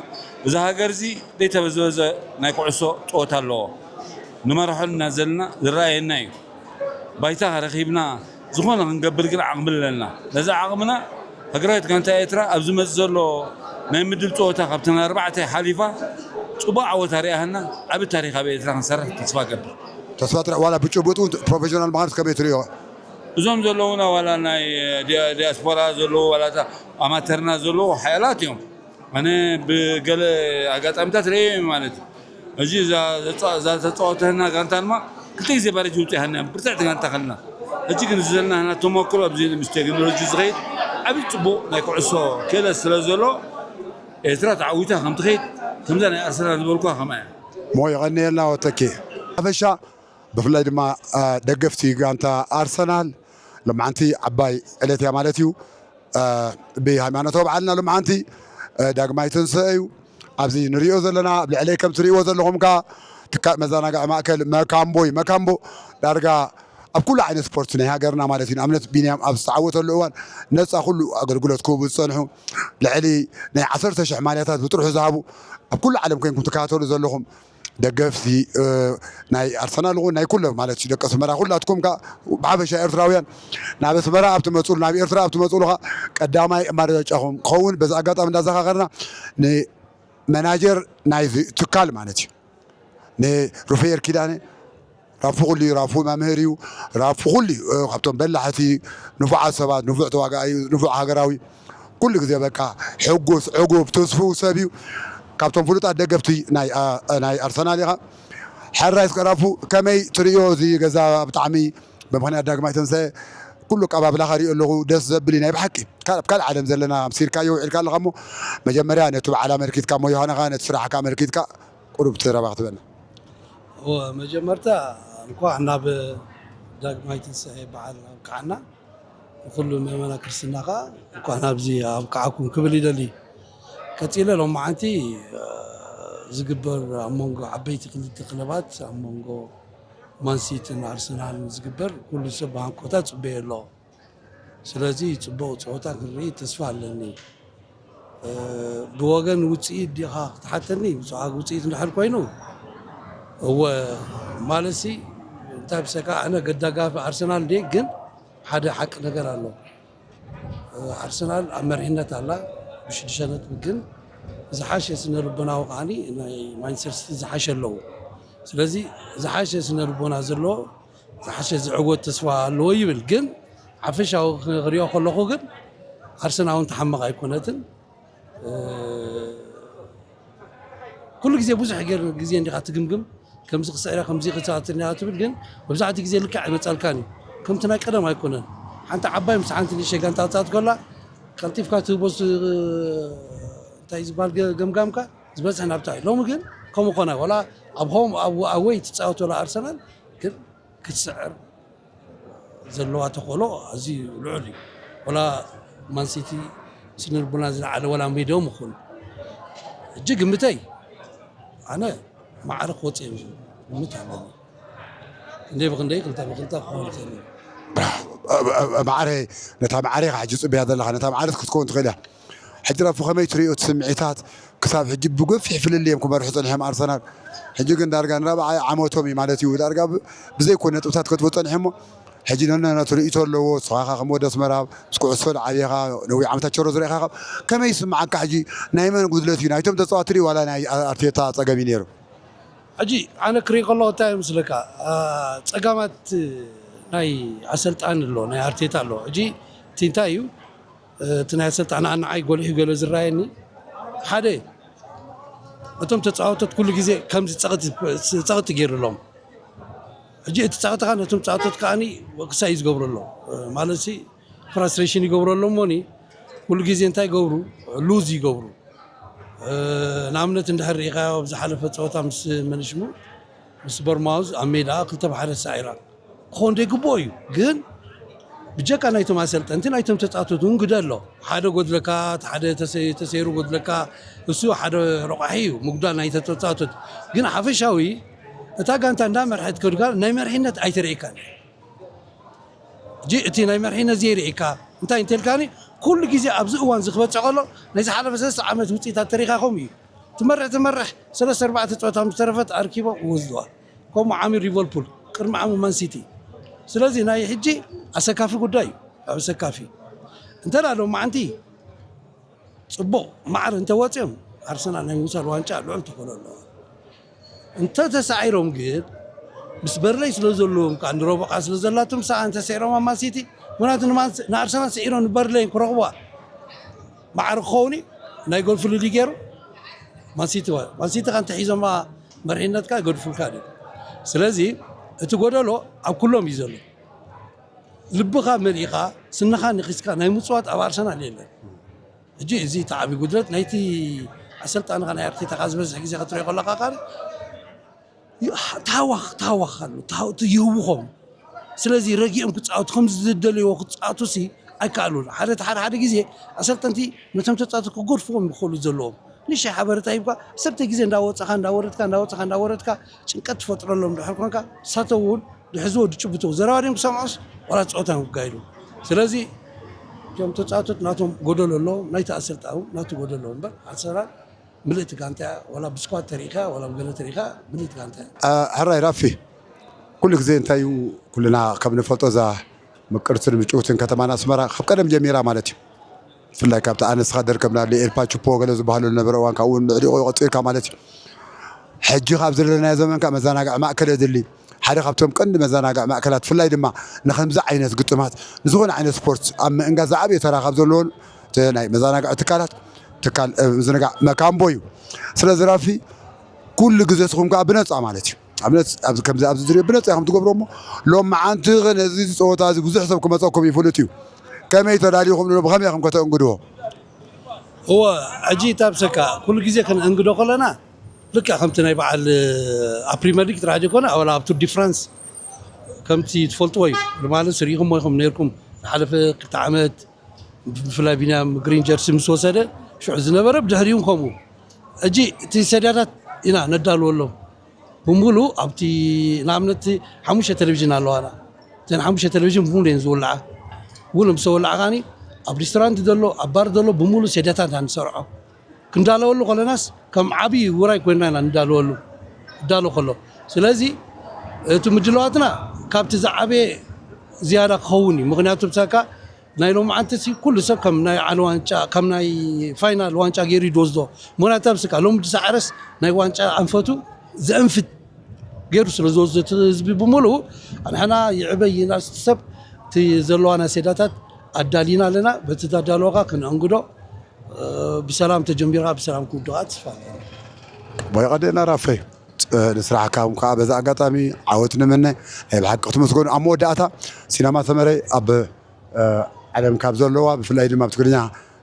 እዛ ሃገር እዚ ዘይተበዝበዘ ናይ ኩዕሶ ፀወታ ኣለዎ ንመርሖ እና ዘለና ዝረኣየና እዩ ባይታ ረኺብና ዝኾነ ክንገብር ግን ዓቕሚ ኣለና ነዚ ዓቕምና ሃገራዊት ጋንታ ኤርትራ ኣብ ዝመፅእ ዘሎ ናይ ምድብ ፀወታ ካብተን ኣርባዕተ ሓሊፋ ፅቡቅ ዓወት ኣርኣያና ዓቢ ታሪክ ኣብ ኤርትራ ክንሰርሕ ተስፋ ገብር ተስፋ ጥራሕ ዋላ ብጭቡጥ እውን ፕሮፌሽናል ምዃንስ ከመይ ትርእዮ እዞም ዘለዉና ዋላ ናይ ዲያስፖራ ዘለዉ ዋላ ኣማተርና ዘለዉ ሓያላት እዮም ኣነ ብገለ ኣጋጣሚታት ርእየ ማለት እዩ ሕጂ እዛ ተፃወተና ጋንታ ድማ ክልተ ግዜ ባሬት ይውፅእ ሃና ብርትዕቲ ጋንታ ከልና ሕጂ ግን ዘለና ህና ተመክሮ ኣብዚ ምስ ቴክኖሎጂ ዝኸይድ ዓብዪ ፅቡቕ ናይ ኩዕሶ ክእለት ስለ ዘሎ ኤርትራ ተዓዊታ ከም ትኸይድ ከምዛ ናይ ኣርሰናል ዝበልኳ ከምኣ እያ ሞ የቐንየልና ወተኬ ሓፈሻ ብፍላይ ድማ ደገፍቲ ጋንታ ኣርሰናል ሎማዓንቲ ዓባይ ዕለት እያ ማለት እዩ ብሃይማኖታዊ በዓልና ሎማዓንቲ ዳግማይ ትንስአ እዩ ኣብዚ ንሪኦ ዘለና ኣብ ልዕለይ ከም ትሪእዎ ዘለኹም ከዓ ትካል መዘናግዒ ማእከል መካምቦ እዩ መካምቦ ዳርጋ ኣብ ኩሉ ዓይነት ስፖርት ናይ ሃገርና ማለት እዩ ንኣብነት ቢንያም ኣብ ዝተዓወተሉ እዋን ነፃ ኩሉ ኣገልግሎት ክህቡ ዝፀንሑ ልዕሊ ናይ ዓሰርተ ሽሕ ማልያታት ብጥርሑ ዝሃቡ ኣብ ኩሉ ዓለም ኮይንኩም ትከታተሉ ዘለኹም ደገፍቲ ናይ ኣርሰናል እውን ናይ ኩሎም ማለት እዩ ደቂ ኣስመራ ኩላትኩም ከዓ ብሓፈሻ ኤርትራውያን ናብ ኣስመራ ኣብ ትመፅሉ ናብ ኤርትራ ኣብ ትመፅሉ ከዓ ቀዳማይ ኣማራጫኹም ክኸውን በዚ ኣጋጣሚ እንዳዘኻኸርና ንመናጀር ናይዚ ትካል ማለት እዩ ንሩፌር ኪዳነ ራፉ ኩሉ እዩ። ራፉ መምህር እዩ። ራፉ ኩሉ እዩ። እ፣ ካብቶም በላሕቲ ንፉዓት ሰባት፣ ንፉዕ ተዋጋኢ፣ ንፉዕ ሃገራዊ፣ ኩሉ ግዜ በቃ ሕጉስ፣ ዕጉብ፣ ተስፍኡ ሰብ እዩ። ካብቶም ፍሉጣት ደገፍቲ ናይ፣ አ፣ ናይ ኣርሰናል ኢኻ። ሕራይ እስከ ራፉ፣ ከመይ ትርእዮ እዚ ገዛ? ብጣዕሚ ብምኽንያት ዳግማይ ትንሳኤ ኩሉ ኣቀባብላ ከርእዮ ኣለኹ፣ ደስ ዘብል እዩ ናይ ብሓቂ። ካብ ካልእ ዓለም ዘለና ኣምሲልካዮ ውዒልካ ኣለኻ እሞ፣ መጀመርያ ነቲ በዓል ኣመልኪትካ እሞ ዮሃናኻ ነቲ ስራሕካ ኣመልኪትካ ቁሩብ ትረባ ክትበና። እወ፣ መጀመርታ እንኳዕ ናብ ዳግማይ ትንሳኤ በዓል ኣብቅዓና። ንኩሉ ምእመና ክርስትና ከኣ እንኳዕ ናብዚ ኣብቅዓኩም ክብል ይደሊ። ቀጺለ ሎማዓንቲ፣ እ፣ ዝግበር ኣብ መንጎ ዓበይቲ ክልተ ክለባት፣ ኣብ መንጎ ማንሲቲን ኣርሰናልን ዝግበር ኩሉ ሰብ ብሃንቀውታ ጽበዮ ኣሎ። ስለዚ ጽቡቕ ጸወታ ክንርኢ ተስፋ ኣለኒ። እ፣ ብወገን ውጽኢት ዲኻ ክትሓተኒ? ብዛዕባ ውጽኢት እንድሕር ኮይኑ፣ እወ፣ ማለትሲ እንታይ ብሰካ ኣነ ገዳጋፊ ኣርሰናል እንዴ፣ ግን ሓደ ሓቂ ነገር ኣሎ። እ፣ ኣርሰናል ኣብ መሪሕነት ኣላ ብሽዱሽተ ነጥቢ፣ ግን ዝሓሸ ስነ ልቦናዊ ከዓኒ ናይ ማንቸስተር ሲቲ ዝሓሸ ኣለዎ። ስለዚ ዝሓሸ ስነ ልቦና ዘለዎ፣ ዝሓሸ ዝዕወት ተስፋ ኣለዎ ይብል። ግን ሓፈሻዊ ክሪኦ ከለኹ ግን ኣርሰናል እውን ተሓመቕ ኣይኮነትን። እ፣ ኩሉ ግዜ ብዙሕ ገር-፣ ግዜ እንዲኻ ትግምግም፣ ከምዚ ክስዕር እያ፣ ከምዚ ክጻወት እያ ትብል፣ ግን መብዛሕትኡ ግዜ ልክዕ ኣይመጻልካን እዩ። ከምቲ ናይ ቀደም ኣይኮነን። ሓንቲ ዓባይ ምስ ሓንቲ ንእሽተይ ጋንታ ትጻወት ከላ፣ ቀልጢፍካ ትህቦ ዝ-፣ እንታይ ዝበሃል ገ-፣ ገምጋምካ ዝበዝሕ ናብታ እዩ። ሎሚ ግን ከምኡ ኮነ። ወላ ኣብ ሆም፣ ኣብ፣ ኣወይ ትጻወት ወላ ኣርሰናል፣ ግን ክትስዕር ዘለዋ ተኽእሎ ኣዝዩ ልዑል እዩ። ወላ ማንሲቲ ስነ ልቦና ዝለዓለ ወላ ሜድኦም ይኹን። ሕጂ ግምተይ፣ ኣነ ማዕረ ክወጽእ እዮም ዝብል ግምት ኣለኒ። ክንደይ ብክንደይ፣ ክልተ ብክልተ ክኸውን ይኽእል እዩ። ማዕረ፣ ነታ ማዕረ ኢኻ ሕጂ ጽበያ ዘለኻ፣ ነታ ማዕረ ክትከውን ትኽእል እያ። ሕጂ ራፉ ከመይ ትርእዮ እቲ ስምዒታት? ክሳብ ሕጂ ብገፊሕ ፍልልይ እዮም ክመርሑ ጸኒሖም ኣርሰናል። ሕጂ ግን ዳርጋ ንራብዓይ ዓመቶም እዩ ማለት እዩ። ዳርጋ ብ-፣ ብዘይኮነ ነጥብታት ከጥፍኡ ጸኒሖም እሞ፣ ሕጂ ነናቱ ርእይቶ ኣለዎ። ንስኻ ከም ወዲ ኣስመራ ምስ ኩዕሶ ዝዓብኻ፣ ነዊሕ ዓመታት ቸሮ ዝረኢኻ፣ ከመይ ይስምዓካ ሕጂ? ናይ መን ጉድለት እዩ? ናይቶም ተጻወትቲ ድዩ ዋላ ናይ ኣርቴታ ጸገም እዩ ነይሩ? ሕጂ ኣነ ክርኢ ከለኹ እንታይ ይመስለካ? አ፣ ጸጋማት ናይ ኣሰልጣኒ ኣሎ፣ ናይ ኣርቴታ ኣሎ። ሕጂ እቲ እንታይ እዩ? እቲ ናይ ኣሰልጣኒ ንዓይ ጎሊሑ ገለ ዝረኣየኒ፣ ሓደ፣ እቶም ተጻወቶት ኩሉ ግዜ ከምዚ ጸቕጢ፣ ጸቕጢ ገይሩሎም። ሕጂ እቲ ጸቕጢ ከኣ ነቶም ተጻወቶት ከኣኒ ወቅሳ እዩ ዝገብረሎም። ማለትሲ ፍራስትሬሽን ይገብረሎም እሞኒ ኩሉ ግዜ እንታይ ይገብሩ? ሉዝ ይገብሩ። ንኣብነት እንድሕር ርኢኻዮ ኣብ ዝሓለፈ ጸወታ ምስ መን ሽሙ? ምስ ቦርማውዝ ኣብ ሜዳ ክልተ ብ ሓደ ተሳዒራ። ክኾን ዘይግብኦ እዩ። ግን ብጀካ ናይቶም ኣሰልጠንቲ ናይቶም ተጻወትቲ እውን ግደ ኣሎ። ሓደ ጎድለካ፣ እቲ ሓደ ተሰ-፣ ተሰይሩ ጎድለካ፣ እሱ ሓደ ረቋሒ እዩ ምጉዳል ናይ ተጻወትቲ። ግን ሓፈሻዊ እታ ጋንታ እንዳመርሐት ከድጋ ናይ መርሒነት ኣይተርእየካን። ሕጂ እቲ ናይ መርሒነት ዘይርእየካ እንታይ እንተልካኒ፣ ኩሉ ግዜ ኣብዚ እዋን እዚ ክበጽሕ ከሎ ናይ ዝሓለፈ ሰለስተ ዓመት ውጽኢታት ተሪኻ ከምኡ እዩ። ትመርሕ ትመርሕ፣ ሰለስተ ኣርባዕተ ጸወታ ምስ ተረፈት ኣርኪቦም ይወስድዋ። ከምኡ ዓሚር ሊቨርፑል፣ ቅድሚ ዓሚ ማን ሲቲ። ስለዚ ናይ ሕጂ ኣሰካፊ ጉዳይ እዩ፣ ኣሰካፊ። እንተ ደኣ ሎማዓንቲ ጽቡቕ ማዕረ እንተወጺኦም፣ ኣርሰናል ናይ ምውሳድ ዋንጫ ልዑል ተኽእሎ ኣለዎ። እንተ ተሳዒሮም ግን፣ ምስ በርለይ ስለ ዘለዎም፣ ከኣ ንረቡዕ ከኣ ስለ ዘላቶም፣ ሰኣ እንተ ስዒሮም ኣብ ማን ሲቲ፣ ምኽንያቱ ንማን-፣ ንኣርሰናል ስዒሮም ንበርለይ ክረኽቡዋ። ማዕረ ክኸውን እዩ፣ ናይ ጎል ፍልልይ ገይሩ፣ ማን ሲቲ ዋ-፣ ማን ሲቲ ከኣ እንተ ሒዞማ መሪሕነትካ ይገድፉልካ ድዩ? ስለዚ እቲ ጎደሎ ኣብ ኩሎም እዩ ዘሎ። ልብኻ መሊእኻ፣ ስንኻ ነኺስካ ናይ ምጽዋት ኣብ ኣርሰናል የለን። ሕጂ እዚ እቲ ዓቢ ጉድለት ናይቲ ኣሰልጣኒ ከኣ ናይ ኣርቴታ ከኣ ዝበዝሕ ግዜ ክትሪኦ ከለኻ ከኣ ይ-፣ ታዋኽ-፣ ታዋኽ ኣሎ፣ ታው-፣ እቲ የህውኾም። ስለዚ ረጊኦም ክጻወቱ፣ ከምዚ ዝደለይዎ ክጻወቱሲ ኣይከኣሉን። ሓደ፣ ሓደ፣ ሓደ ግዜ ኣሰልጠንቲ ነቶም ተጻወቱ ክገድፍዎም ይኽእሉ ዘለዎም። ንእሽተይ ሓበሬታ ሂብካ፣ ዓሰርተ ግዜ እንዳወጻኻ፣ እንዳወረድካ፣ እንዳወጻኻ፣ እንዳወረድካ፣ ጭንቀት ትፈጥረሎም ድሕር ኮንካ፣ ንሳቶም እውን ድሕሪ ዝወዱ ጭብቶ ዘረባ ድዮም ክሰምዑስ፣ ዋላ ጸወታ ክጋይዱ። ስለዚ፣ እቶም ተጻወቶት ናቶም ጎደሎ ኣለዎም፣ ናይቲ ኣሰልጣኒ እውን ናቱ ጎደሎ ኣለዎ እምበር፣ ኣርሰናል ምልእቲ ጋንታ እያ፣ ዋላ ብስኳድ ተሪኢኻ፣ ዋላ ብገለ ተሪኢኻ፣ ምልእቲ ጋንታ እያ። አ፣ ሕራይ ራፊ፣ ኩሉ ግዜ እንታይ እዩ፣ ኩልና ከም ንፈልጦ እዛ ምቅርትን ምጭውትን ከተማና ኣስመራ ካብ ቀደም ጀሚራ ማለት እዩ። ብፍላይ ካብቲ ኣነስኻ ደርከብናሉ ኤልፓ ቹፖ ገለ ዝበሃሉ ዝነበረ እዋን፣ ካብኡ እውን ምዕሪቑ ቀጺልካ ማለት እዩ። ሕጂ ካብ ዘለናዮ ዘመን ከኣ መዘናግዒ ማእከል የድሊ። ሓደ ካብቶም ቀንዲ መዘናግዒ ማእከላት፣ ብፍላይ ድማ ንኸምዚ ዓይነት ግጥማት፣ ንዝኾነ ዓይነት ስፖርት ኣብ ምእንጋድ ዝዓበየ ተራ ካብ ዘለዎን፣ እቲ ናይ መዘናግዒ ትካላት፣ ትካል፣ እ፣ ምዝንጋዕ መካምቦ እዩ። ስለዚ ራፊ፣ ኩሉ ግዜ ንስኹም ከኣ ብነጻ ማለት እዩ። ኣብነት፣ ኣብዚ፣ ከምዚ ኣብዚ ዝሪኦ ብነጻ ኢኹም ትገብርዎ እሞ፣ ሎም መዓንቲ ኸ ነዚ ጸወታ እዚ ብዙሕ ሰብ ክመጸኩም ይፍልጥ እዩ። ከመይ ተዳሊኹም፣ ብኸመይ ኢኹም ከተእንግድዎ? እወ፣ ሕጂ እታ ብሰካ ኩሉ ግዜ ከነእንግዶ ከለና፣ ልክዕ ከምቲ ናይ በዓል፣ ኣብ ፕሪምየር ሊግ ጥራሕ ዘይኮነ፣ ኣባላ ኣብ ቱር ዲ ፍራንስ ከምቲ ትፈልጥዎ እዩ። ማለት፣ ርኢኹምዎ ኢኹም ነይርኩም፣ ዝሓለፈ ክልተ ዓመት፣ ብፍላይ ቢንያም ግሪን ጀርሲ ምስ ወሰደ፣ ሽዑ ዝነበረ ብድሕሪኡ ከምኡ። ሕጂ እቲ ሰድያታት ኢና ነዳልወሎም። ብምሉእ ኣብቲ፣ ንኣብነት፣ ሓሙሽተ ቴሌቪዥን ኣለዋና። እተን ሓሙሽተ ቴሌቪዥን ብምሉእ እየን ዝውልዓ። እውን ምስ ወላዕኻኒ፣ ኣብ ሪስቶራንት ዘሎ፣ ኣብ ባር ዘሎ ብምሉእ ሰድያታት ኢና ንሰርዖ። ክንዳለወሉ ከለናስ ከም ዓብዪ ውራይ ኮይንና ኢና ንዳለወሉ፣ ክዳሎ ከሎ። ስለዚ እቲ ምድላዋትና ካብቲ ዝዓበየ ዝያዳ ክኸውን እዩ። ምኽንያቱ ብሳካ ናይ ሎማዓንትሲ ኩሉ ሰብ ከም ናይ ዓለ ዋንጫ፣ ከም ናይ ፋይናል ዋንጫ ገይሩ እዩ ዝወስዶ። ምኽንያቱ ኣብ ስካ ሎሚ ዝሰዓረስ ናይ ዋንጫ ኣንፈቱ ዘእንፍት ገይሩ ስለ ዝወስዶ እቲ ህዝቢ ብምሉኡ፣ ኣንሕና ይዕበ ይናስ ሰብ እቲ ዘለዋና ሴዳታት ኣዳሊና ኣለና። በቲ ተዳለወካ ክንእንግዶ፣ እ፣ ብሰላም ተጀሚርካ ብሰላም ክውድቓ ተስፋ ኣለና። ቦይ ቀደና ራፈይ፣ እ፣ ንስራሕካ እውን ከዓ በዛ ኣጋጣሚ ዓወት ንምነ። ናይ ብሓቂ ክትመስገኑ። ኣብ መወዳእታ ሲነማ ሰመረ ኣብ፣ እ፣ ዓለም ካብ ዘለዋ ብፍላይ ድማ ኣብ ትግርኛ፣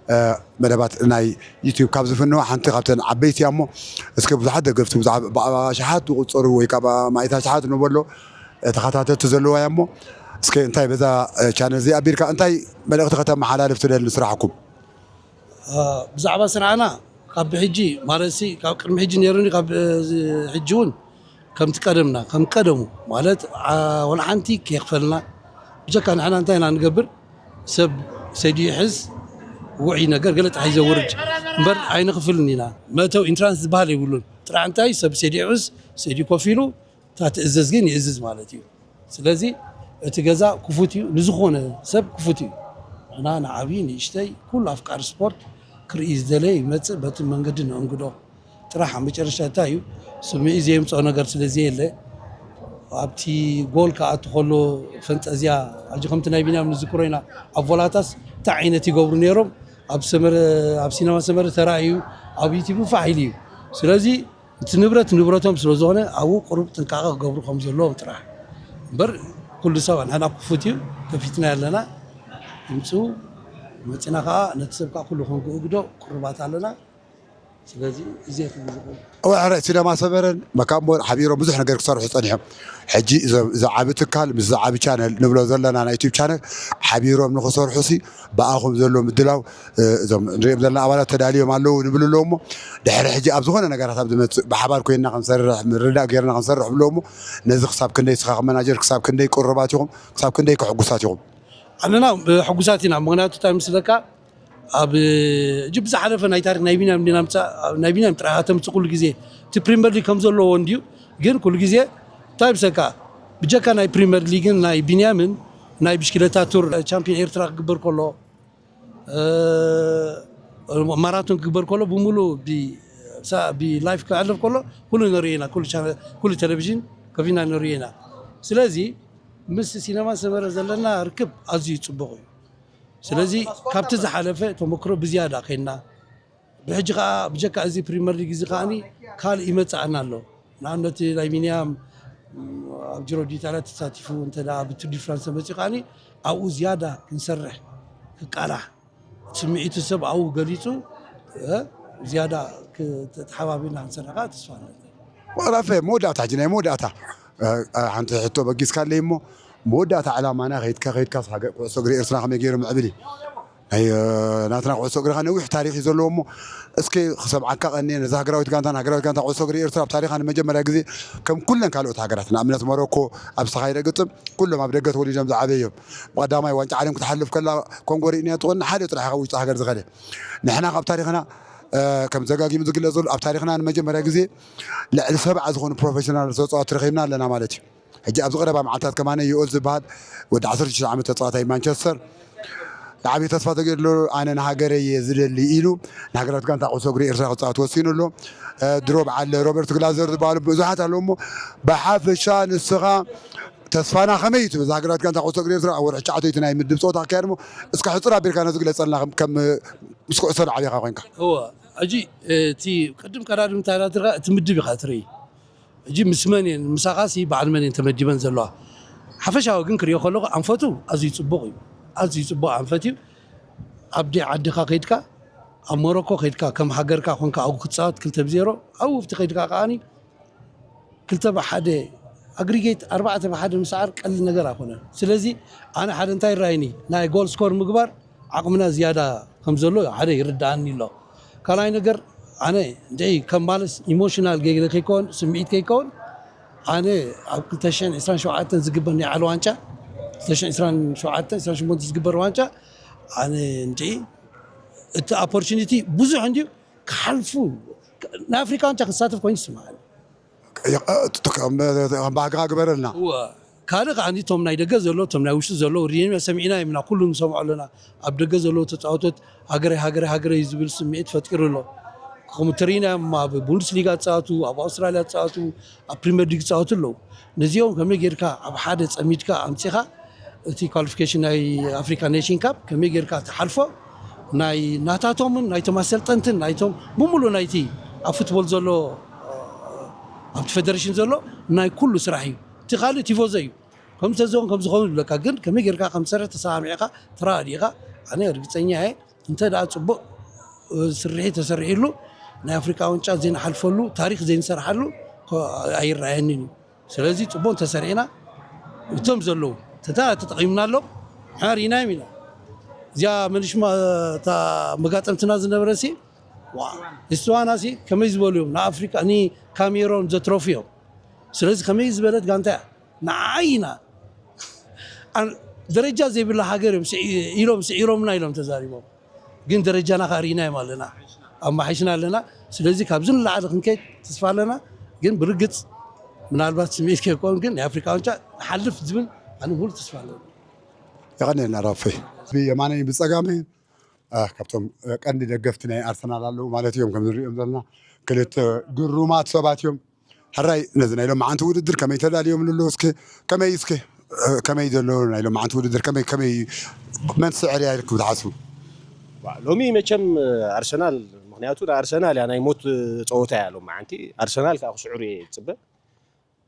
እ፣ መደባት ናይ ዩቲዩብ ካብ ዝፍንዋ ሓንቲ ካብተን ዓበይቲ እያ እሞ እስከ ብዙሓት ደገፍቲ ብዙሓት ብኣሽሓት ዝቁፀሩ ወይ ከዓ ማእት ኣሽሓት ንበሎ፣ እ፣ ተኸታተልቲ ዘለዋ እያ እሞ እስከ እንታይ በዛ፣ እ፣ ቻነል እዚኣ ኣቢልካ እንታይ መልእኽቲ ከተመሓላልፍ ትደሊ ንስራሕኩም? አ፣ ብዛዕባ ስራሕና ካብ ብሕጂ ማለትሲ ካብ ቅድሚ ሕጂ ነይሩኒ ካብ፣ እ፣ ዚ-፣ ሕጂ እውን ከምቲ ቀደምና ከም ቀደሙ ማለት፣ አ፣ ወላ ሓንቲ ከይኽፈልና ብጀካ ንሕና እንታይ ኢና ንገብር? ሰብ ሰይዲ ይሕዝ ውዒ ነገር ገለ ጥራሕ እዩ ዘውርድ እምበር ኣይንኽፍልን ኢና። መእተው ኢንትራንስ ዝበሃል የብሉን። ጥራሕ እንታይ ሰብ ሰይዲ ይሕዝ ሰይዲ ኮፍ ኢሉ እታ ትእዘዝ ግን ይእዝዝ ማለት እዩ። ስለዚ እቲ ገዛ ክፉት እዩ፣ ንዝኾነ ሰብ ክፉት እዩ። ንሕና ንዓብዪ ንእሽተይ ኩሉ ኣፍቃሪ ስፖርት ክርኢ ዝደለየ ይመጽእ፣ በቲ መንገዲ ነእንግዶ ጥራሕ። ኣብ መጨረሻ እንታይ እዩ ስምዒት ዘየምጽኦ ነገር ስለ ዘየለ፣ ኣብቲ ጎል ክኣቱ ከሎ ፈንጠዝያ፣ ሕጂ ከምቲ ናይ ቢንያም ንዝክሮ ኢና፣ ኣብ ቮላታስ እንታይ ዓይነት ይገብሩ ነይሮም፣ ኣብ ሰመረ፣ ኣብ ሲነማ ሰመረ ተራእዩ፣ ኣብ ዩቲዩብ ፋሕ ኢሉ እዩ። ስለዚ እቲ ንብረት ንብረቶም ስለ ዝኾነ ኣብኡ ቁሩብ ጥንቃቐ ክገብሩ ከም ዘለዎም ጥራሕ እምበር ኩሉ ሰብ ንሕና ክፉት እዩ ከፊትና ኣለና። ይምፅኡ መፂና ከዓ ነቲ ሰብ ከዓ ኩሉ ክንግእግዶ ቅሩባት ኣለና። ስለዚ እዚ እዩ ክብል ዝኽእል። እወ ሕራይ ሲነማ ሰመረን መካምቦን ሓቢሮም ብዙሕ ነገር ክሰርሑ ፀኒሖም። ሕጂ እዚ፣ እዚ ዓቢ ትካል ምስ እዚ ዓቢ ቻነል ንብሎ ዘለና ናይ ዩቲዩብ ቻነል ሓቢሮም ንኽሰርሑ ሲ ብኣኹም ዘሎ ምድላው፣ እ፣ እዞም ንሪኦም ዘለና ኣባላት ተዳልዮም ኣለዉ ንብል ኣለዉ እሞ፣ ድሕሪ ሕጂ ኣብ ዝኾነ ነገራት ኣብ ዝመጽእ ብሓባር ኮይንና ክንሰርሕ፣ ምርድዳእ ጌርና ክንሰርሕ ብለዉ እሞ፣ ነዚ ክሳብ ክንደይ ስኻ ከም መናጀር ክሳብ ክንደይ ቅሩባት ኢኹም፣ ክሳብ ክንደይ ከሕጉሳት ኢኹም? ኣነና፣ እ፣ ሕጉሳት ኢና። ምኽንያቱ እንታይ ምስለካ፣ ኣብ፣ እ፣ ሕጂ ብዝሓለፈ ናይ ታሪክ ናይ ቢንያም እንዲና ምጻእ፣ ኣብ ናይ ቢንያም ጥራሕ ተምጽእ ኩሉ ግዜ እቲ ፕሪምየር ሊግ ከም ዘለዎ እንድዩ፣ ግን ኩሉ ግዜ እንታይ ምስለካ፣ ብጀካ ናይ ፕሪምየር ሊግን ናይ ቢንያምን ናይ ብሽክለታ ቱር ቻምፒዮን ኤርትራ ክግበር ከሎ፣ እ፣ ማራቶን ክግበር ከሎ ብምሉእ ብ-፣ ሳ-፣ ብላይፍ ክሕለፍ ከሎ ኩሉ ንርኢ ኢና፣ ኩሉ ቻነ-፣ ኩሉ ቴሌቪዥን ከፊና ንርኢ ኢና። ስለዚ ምስ ሲነማ ሰመረ ዘለና ርክብ ኣዝዩ ጽቡቕ እዩ። ስለዚ ካብቲ ዝሓለፈ ተመክሮ ብዝያዳ ከይና ብሕጂ ከኣ ብጀካ እዚ ፕሪምየር ሊግ እዚ ከኣኒ ካልእ ይመጽኣና ኣሎ። ንኣብነት ናይ ቢንያም ኣብ ጂሮ ዲኢጣልያ ተሳቲፉ እንተ ደኣ ብቱር ዲ ፍራንስ ተመጺኡ ከኣኒ ኣብኡ ዝያዳ ክንሰርሕ ክቃላሕ ስምዒቱ ሰብ ኣብኡ ገሊጹ፣ እ፣ ዝያዳ ክ-፣ ተተሓባቢርና ክንሰርሕ ከኣ ተስፋ ኣለኒ። ወራፈ መወዳእታ፣ ሕጂ ናይ መወዳእታ፣ እ፣ እ፣ ሓንቲ ሕቶ በጊስካለይ እሞ፣ መወዳእታ ዕላማና ከይድካ፣ ከይድካስ ሃገር ኩዕሶ እግሪ ኤርትራ ከመይ ገይሩ ምዕብል እዩ? ናይ፣ እ፣ ናትና ኩዕሶ እግሪ ከኣ ነዊሕ ታሪኽ እዩ ዘለዎ እሞ፣ እስኪ ክሰምዓካ ቀንየ፣ ነዛ ሃገራዊት ጋንታን ሃገራዊት ጋንታ ኩዕሶ እግሪ ኤርትራ ኣብ ታሪኻ ንመጀመርያ ግዜ ከም ኩለን ካልኦት ሃገራት፣ ንኣብነት ሞሮኮ ኣብ ዝተኻየደ ግጥም ኩሎም ኣብ ደገ ተወሊዶም ዝዓበዩ እዮም። ብቐዳማይ ዋንጫ ዓለም ክትሓልፍ ከላ ኮንጎ ርኢናያ ትኾን ንሓደ ጥራሕ ካብ ውሽጢ ሃገር ዝኸደ። ንሕና ካብ ታሪኽና፣ እ፣ ከም ዘጋጊሙ ዝግለጽ ዘሎ ኣብ ታሪኽና ንመጀመርያ ግዜ ልዕሊ ሰብዓ ዝኾኑ ፕሮፌሽናል ተጻወትቲ ረኺብና ኣለና ማለት እዩ። ሕጂ ኣብዚ ቀረባ መዓልታት ከማነ ዮኤል ዝበሃል ወዲ ዓሰርተ ሽዱሽተ ዓመት ተጻዋታይ ማንቸስተር ዓብዪ ተስፋ ተገይርሉ፣ ኣነ ንሃገረይ እየ ዝደሊ ኢሉ ንሃገራዊት ጋንታ ኩዕሶ እግሪ ኤርትራ ክጻወት ወሲኑ ኣሎ። እ፣ ድሮ በዓል ሮበርት ግላዘር ዝበሃሉ ብዙሓት ኣለዉ እሞ፣ ብሓፈሻ ንስኻ ተስፋና ከመይ እዩ ትብል? እዛ ሃገራዊት ጋንታ ኩዕሶ እግሪ ኤርትራ ኣብ ወርሒ ትሽዓተ ናይ ምድብ ጸወታ ክካየድ እሞ፣ እስከ ሕጽር ኣቢልካ ነዚ ግለጸልና፣ ከም፣ ከም ምስ ኩዕሶ ዝዓበኻ ኮይንካ። እወ፣ ሕጂ፣ እቲ ቅድም ቀዳድም እንታይ ትርኢ፣ እቲ ምድብ ኢኻ ትርኢ። ሕጂ ምስ መን እየን፣ ምሳኻሲ በዓል መን እየን ተመዲበን ዘለዋ? ሓፈሻዊ ግን ክሪኦ ከለኹ ኣንፈቱ ኣዝዩ ጽቡቕ እዩ። ኣዝዩ ጽቡቕ ኣንፈት እዩ። ኣብ ደ ዓድኻ ከይድካ፣ ኣብ ሞሮኮ ከይድካ፣ ከም ሃገርካ ኮንካ ኣብኡ ክትጻወት ክልተ ብዜሮ፣ ኣብኡ ኣብቲ ከይድካ ከኣኒ ክልተ ብሓደ፣ ኣግሪጌት ኣርባዕተ ብሓደ ምስዓር ቀሊል ነገር ኣይኮነን። ስለዚ ኣነ ሓደ እንታይ ይረኣየኒ፣ ናይ ጎል ስኮር ምግባር ዓቕምና ዝያዳ ከም ዘሎ ሓደ ይርድኣኒ ኣሎ። ካልኣይ ነገር፣ ኣነ እንድዒ ከም ማለት ኢሞሽናል ገለ ከይከውን፣ ስምዒት ከይከውን፣ ኣነ ኣብ ክልተ ሽሕን ዕስራን ሸውዓተን ዝግበር ናይ ዓለ ዋንጫ፣ ክልተ ሽሕን ዕስራን ሸውዓተን ዕስራን ሸሞንተን ዝግበር ዋንጫ፣ ኣነ እንድዒ እቲ ኦፖርቹኒቲ ብዙሕ እንድዩ ክሓልፉ፣ ናይ ኣፍሪካ ዋንጫ ክሳተፍ ኮይኑ ይስምዓኒ። ከም ባህግኻ ግበረልና። እወ፣ ካልእ ከዓኒ እቶም ናይ ደገ ዘሎ፣ እቶም ናይ ውሽጢ ዘሎ፣ ሪና ሰሚዕና ኢና፣ ኩሉ ንሰምዖ ኣለና። ኣብ ደገ ዘሎ ተጻወቶት ሃገረይ፣ ሃገረይ፣ ሃገረይ ዝብል ስምዒት ፈጢሩ ኣሎ። ከምኡ ተሪኢናዮም ኣብ ቡንደስሊጋ ዝጻወቱ፣ ኣብ ኣውስትራልያ ዝጻወቱ፣ ኣብ ፕሪምየር ሊግ ዝጻወቱ ኣለዉ። ነዚኦም ከመይ ጌርካ ኣብ ሓደ ጸሚድካ ኣምጺኻ፣ እቲ ኳሊፊኬሽን ናይ ኣፍሪካ ኔሽን ካፕ ከመይ ጌርካ ትሓልፎ፣ ናይ ናታቶምን ናይቶም ኣሰልጠንትን ናይቶም ብምሉእ ናይቲ ኣብ ፉትቦል ዘሎ፣ ኣብቲ ፌደሬሽን ዘሎ ናይ ኩሉ ስራሕ እዩ። እቲ ካልእ ቲፎዞ እዩ። ከም ተዝኾን ከም ዝኾኑ ዝብለካ፣ ግን ከመይ ጌርካ ከም ትሰርሕ ተሰማሚዕካ ተረዳዲእካ፣ ኣነ ርግጸኛ እየ፣ እንተ ደኣ ጽቡቕ፣ እ፣ ስርሒት ተሰሪሕሉ፣ ናይ ኣፍሪቃ ዋንጫ ዘይንሓልፈሉ፣ ታሪኽ ዘይንሰርሓሉ ኮ-፣ ኣይረኣየንን እዩ። ስለዚ ጽቡቕ እንተሰሪሕና፣ እቶም ዘለዉ ተታ-፣ ተጠቒምናሎም፣ ንሕና ርኢናዮም ኢና። እዚኣ መንሽማ እታ መጋጠምትና ዝነበረሲ፣ ዋ፣ ሂስቱዋናሲ ከመይ ዝበሉ እዮም? ንኣፍሪቃ፣ ንካሜሮን ዘትረፉ እዮም። ስለዚ ከመይ ዝበለት ጋንታ እያ? ንዓይ ኢና። ኣን-፣ ደረጃ ዘይብላ ሃገር እዮም ስዒ-፣ ኢሎም ስዒሮምና ኢሎም ተዛሪቦም። ግን ደረጃና ከኣ ርኢናዮም ኣለና። ኣማሓይሽና ኣለና። ስለዚ ካብዚ ንላዕሊ ክንከይድ ተስፋ ኣለና። ግን ብርግጽ ምናልባት ስምዒት ከይኮን ግን ናይ ኣፍሪካ ዋንጫ ንሓልፍ ዝብል ኣነ ሙሉእ ተስፋ ኣለኒ። የቐንየልና ራፈይ። ብየማነይ ብጸጋመይ፣ አ፣ ካብቶም ቀንዲ ደገፍቲ ናይ ኣርሰናል ኣለዉ ማለት እዮም። ከም ንሪኦም ዘለና ክልተ ግሩማት ሰባት እዮም። ሕራይ ነዚ ናይ ሎማዓንቲ ውድድር ከመይ ተዳልዮም ኣለዉ? እስኪ ከመይ፣ እስኪ፣ እ፣ ከመይ ዘሎ ናይ ሎማዓንቲ ውድድር ከመይ፣ ከመይ መን ስዕር እያ ኢልኩም ትሓስቡ? ዋ፣ ሎሚ መቸም ኣርሰናል፣ ምኽንያቱ ንኣርሰናል እያ ናይ ሞት ጸወታ እያ ሎማዓንቲ። ኣርሰናል ከኣ ክስዕሩ እየ ዝጽበ።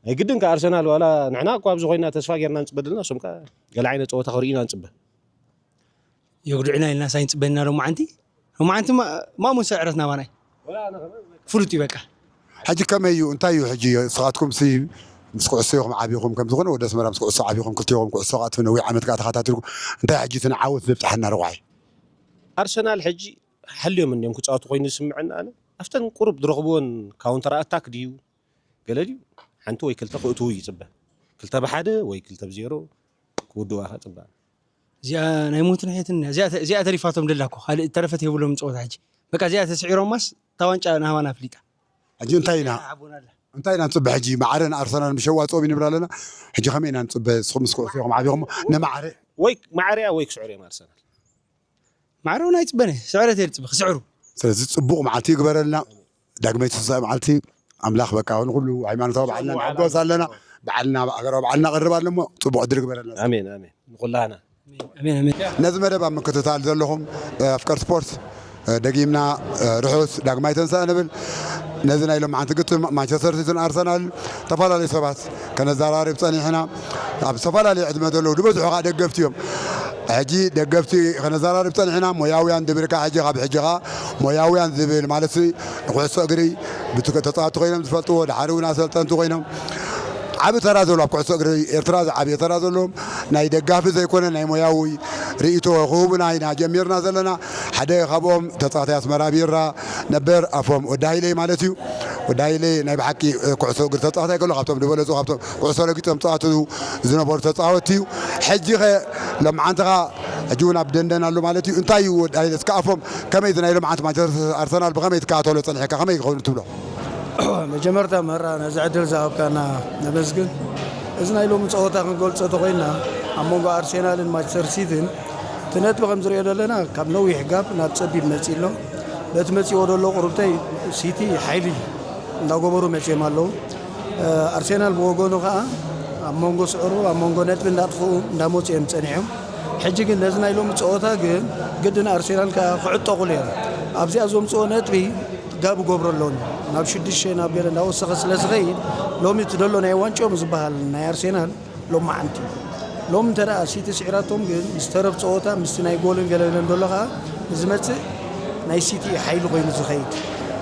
ኣይግድን ከኣ ኣርሰናል ዋላ ንሕና እኳ ኣብዚ ኮይና ተስፋ ጌርና ንጽበ ዘለና፣ እሶም ከኣ ገለ ዓይነት ጸወታ ክርእዩና ንጽበ። የጉድዕና ኢልና ሳይ ንጽበ ኢና ሎማዓንቲ። ሎማዓንቲ ማ-፣ ማሙን ስዕረት ናባናይ። ፍሉጥ እዩ በቃ። ሕጂ ከመይ እዩ? እንታይ እዩ ሕጂ? ንስኻትኩም ሲ ምስ ኩዕሶ ኢኹም ዓቢኹም፣ ከም ዝኾነ ወዲ ኣስመራ ምስ ኩዕሶ ዓቢኹም፣ ክልቲኹም ኩዕሶ ከኣ ነዊሕ ዓመት ከኣ ተኸታቲልኩም፣ እንታይ ሕጂ እቲ ንዓወት ዘብጽሓና ረቋሒ? ኣርሰናል ሕጂ ሓልዮም እንድዮም ክጻወቱ ኮይኑ ዝስምዐና ኣነ። ኣብተን ቁሩብ ዝረኽብዎን ካውንተር ኣታክ ድዩ? ገለ ድዩ? ሓንቲ ወይ ክልተ ክእትዉ ይጽበ። ክልተ ብሓደ ወይ ክልተ ብዜሮ ክውድዋ ከጽበ። እዚኣ ናይ ሞትን ሕየትን እያ። እዚኣ ተ-፣ እዚኣ ተሪፋቶም ደላ እኮ። ካልእ እተረፈት የብሎም ጸወታ ሕጂ። በቃ እዚኣ ተስዒሮማስ እታ ዋንጫ ናባና ኣፍሊጣ። ሕጂ እንታይ ኢና፣ ሓቦና ኣላ። እንታይ ኢና ንጽበ ሕጂ? ማዕረ ንኣርሰናል ምሽ ኣዋጽኦም እዩ ንብል ኣለና። ሕጂ ከመይ ኢና ንጽበ? ንስኹም ምስ ኩዕሶ ኢኹም ዓቢኹም። ንማዕረ ወይ ማዕረያ ወይ ክስዕሩ እዮም ኣርሰናል። ማዕረ እውን ኣይጽበን እየ። ስዕረት እየ ዝጽበ፣ ክስዕሩ። ስለዚ ጽቡቕ መዓልቲ ይግበረልና። ዳግማይ ትንሳኤ መዓልቲ ኣምላኽ በቃ ንኹሉ ሃይማኖታዊ በዓልና ንሕጎስ ኣለና። በዓልና፣ ሃገራዊ በዓልና ቀርብ ኣሎ እሞ ጽቡቕ ዕድል ይግበረልና። ኣሜን፣ ኣሜን። ንኹላህና። ኣሜን፣ ኣሜን። ነዚ መደብ ኣብ ምክትታል ዘለኹም፣ እ፣ ኣፍቀርቲ ስፖርት፣ እ፣ ደጊምና፣ እ፣ ርሑስ ዳግማይ ተንሳእ ንብል። ነዚ ናይ ሎማዓንቲ ግጥም ማንቸስተር ሲቲን ኣርሰናልን ዝተፈላለዩ ሰባት ከነዘራርብ ጸኒሕና። ኣብ ዝተፈላለየ ዕድመ ዘለዉ ዝበዝሑ ከኣ ደገፍቲ እዮም። ሕጂ ደገፍቲ ከነዘራርብ ጸኒሕና፣ ሞያውያን ዝብል ከኣ ሕጂ ካብ ሕጂ ከኣ ሞያውያን ዝብል ማለት ንኩዕሶ እግሪ ብት-፣ ተጻወትቲ ኮይኖም ዝፈልጥዎ፣ ድሓር እውን ኣሰልጠንቲ ኮይኖም ዓቢ ተራ ዘለዎ ኣብ ኩዕሶ እግሪ ኤርትራ ዝዓበየ ተራ ዘለዎም ናይ ደጋፊ ዘይኮነ ናይ ሞያዊ ርእይቶ ክህቡና ኢና ጀሚርና ዘለና። ሓደ ካብኦም ተጻዋታይ ኣስመራ ቢራ ነበር ኣፎም ወዲ ሃይለ ማለት እዩ። ወዲ ሃይለ ናይ ብሓቂ፣ እ፣ ኩዕሶ እግሪ ተጻዋታይ ከሎ ካብቶም ዝበለጹ፣ ካብቶም ኩዕሶ ረጊጾም ጻወቱ ዝነበሩ ተጻወትቲ እዩ። ሕጂ ኸ ሎምዓንቲ ኸ ሕጂ እውን ኣብ ደንደን ኣሎ ማለት እዩ። እንታይ እዩ ወዲ ሃይለ እስከ ኣፎም ከመይ እዚ ናይ ሎምዓንቲ ማንቸስተር ኣርሰናል ብኸመይ ትከታተሎ ጸኒሕካ ከመይ ክኸውን ትብሎ? መጀመርታ መራ ነዚ ዕድል ዝሃብካና ነመስግን። እዚ ናይ ሎሚ ጸወታ ክንገልጾ ተኾይንና ኣብ መንጎ ኣርሴናልን ማንቸስተር ሲቲን እቲ ነጥቢ ከም ዝሪኦ ዘለና ካብ ነዊሕ ጋብ ናብ ጸቢብ መጺእ ኣሎ። በቲ መጺዎ ዘሎ ቁርብተይ ሲቲ ሓይሊ እንዳገበሩ መጺኦም ኣለዉ። ኣርሴናል ብወገኑ ከኣ ኣብ መንጎ ስዕሩ ኣብ መንጎ ነጥቢ እንዳጥፍኡ እንዳመጹ እዮም ጸኒሖም። ሕጂ ግን ነዚ ናይ ሎሚ ጸወታ ግን ግድን ኣርሴናል ከኣ ክዕጠቑሉ እዮም። ኣብዚኣ ዘምጽኦ ነጥቢ ጋብ ገብሮ ኣለውን ናብ ሽዱሽተ ናብ ገለ እንዳወሰኸ ስለ ዝኸይድ ሎሚ እቲ ደሎ ናይ ዋንጭኦም ዝበሃል ናይ ኣርሴናል ሎማዓንቲ። ሎም እንተ ደኣ ሲቲ ስዒራቶም ግን ዝተረፍ ጸወታ ምስቲ ናይ ጎልን ገለለን ዘሎ ከኣ ንዝመጽእ ናይ ሲቲ ሓይሊ ኮይኑ ዝኸይድ።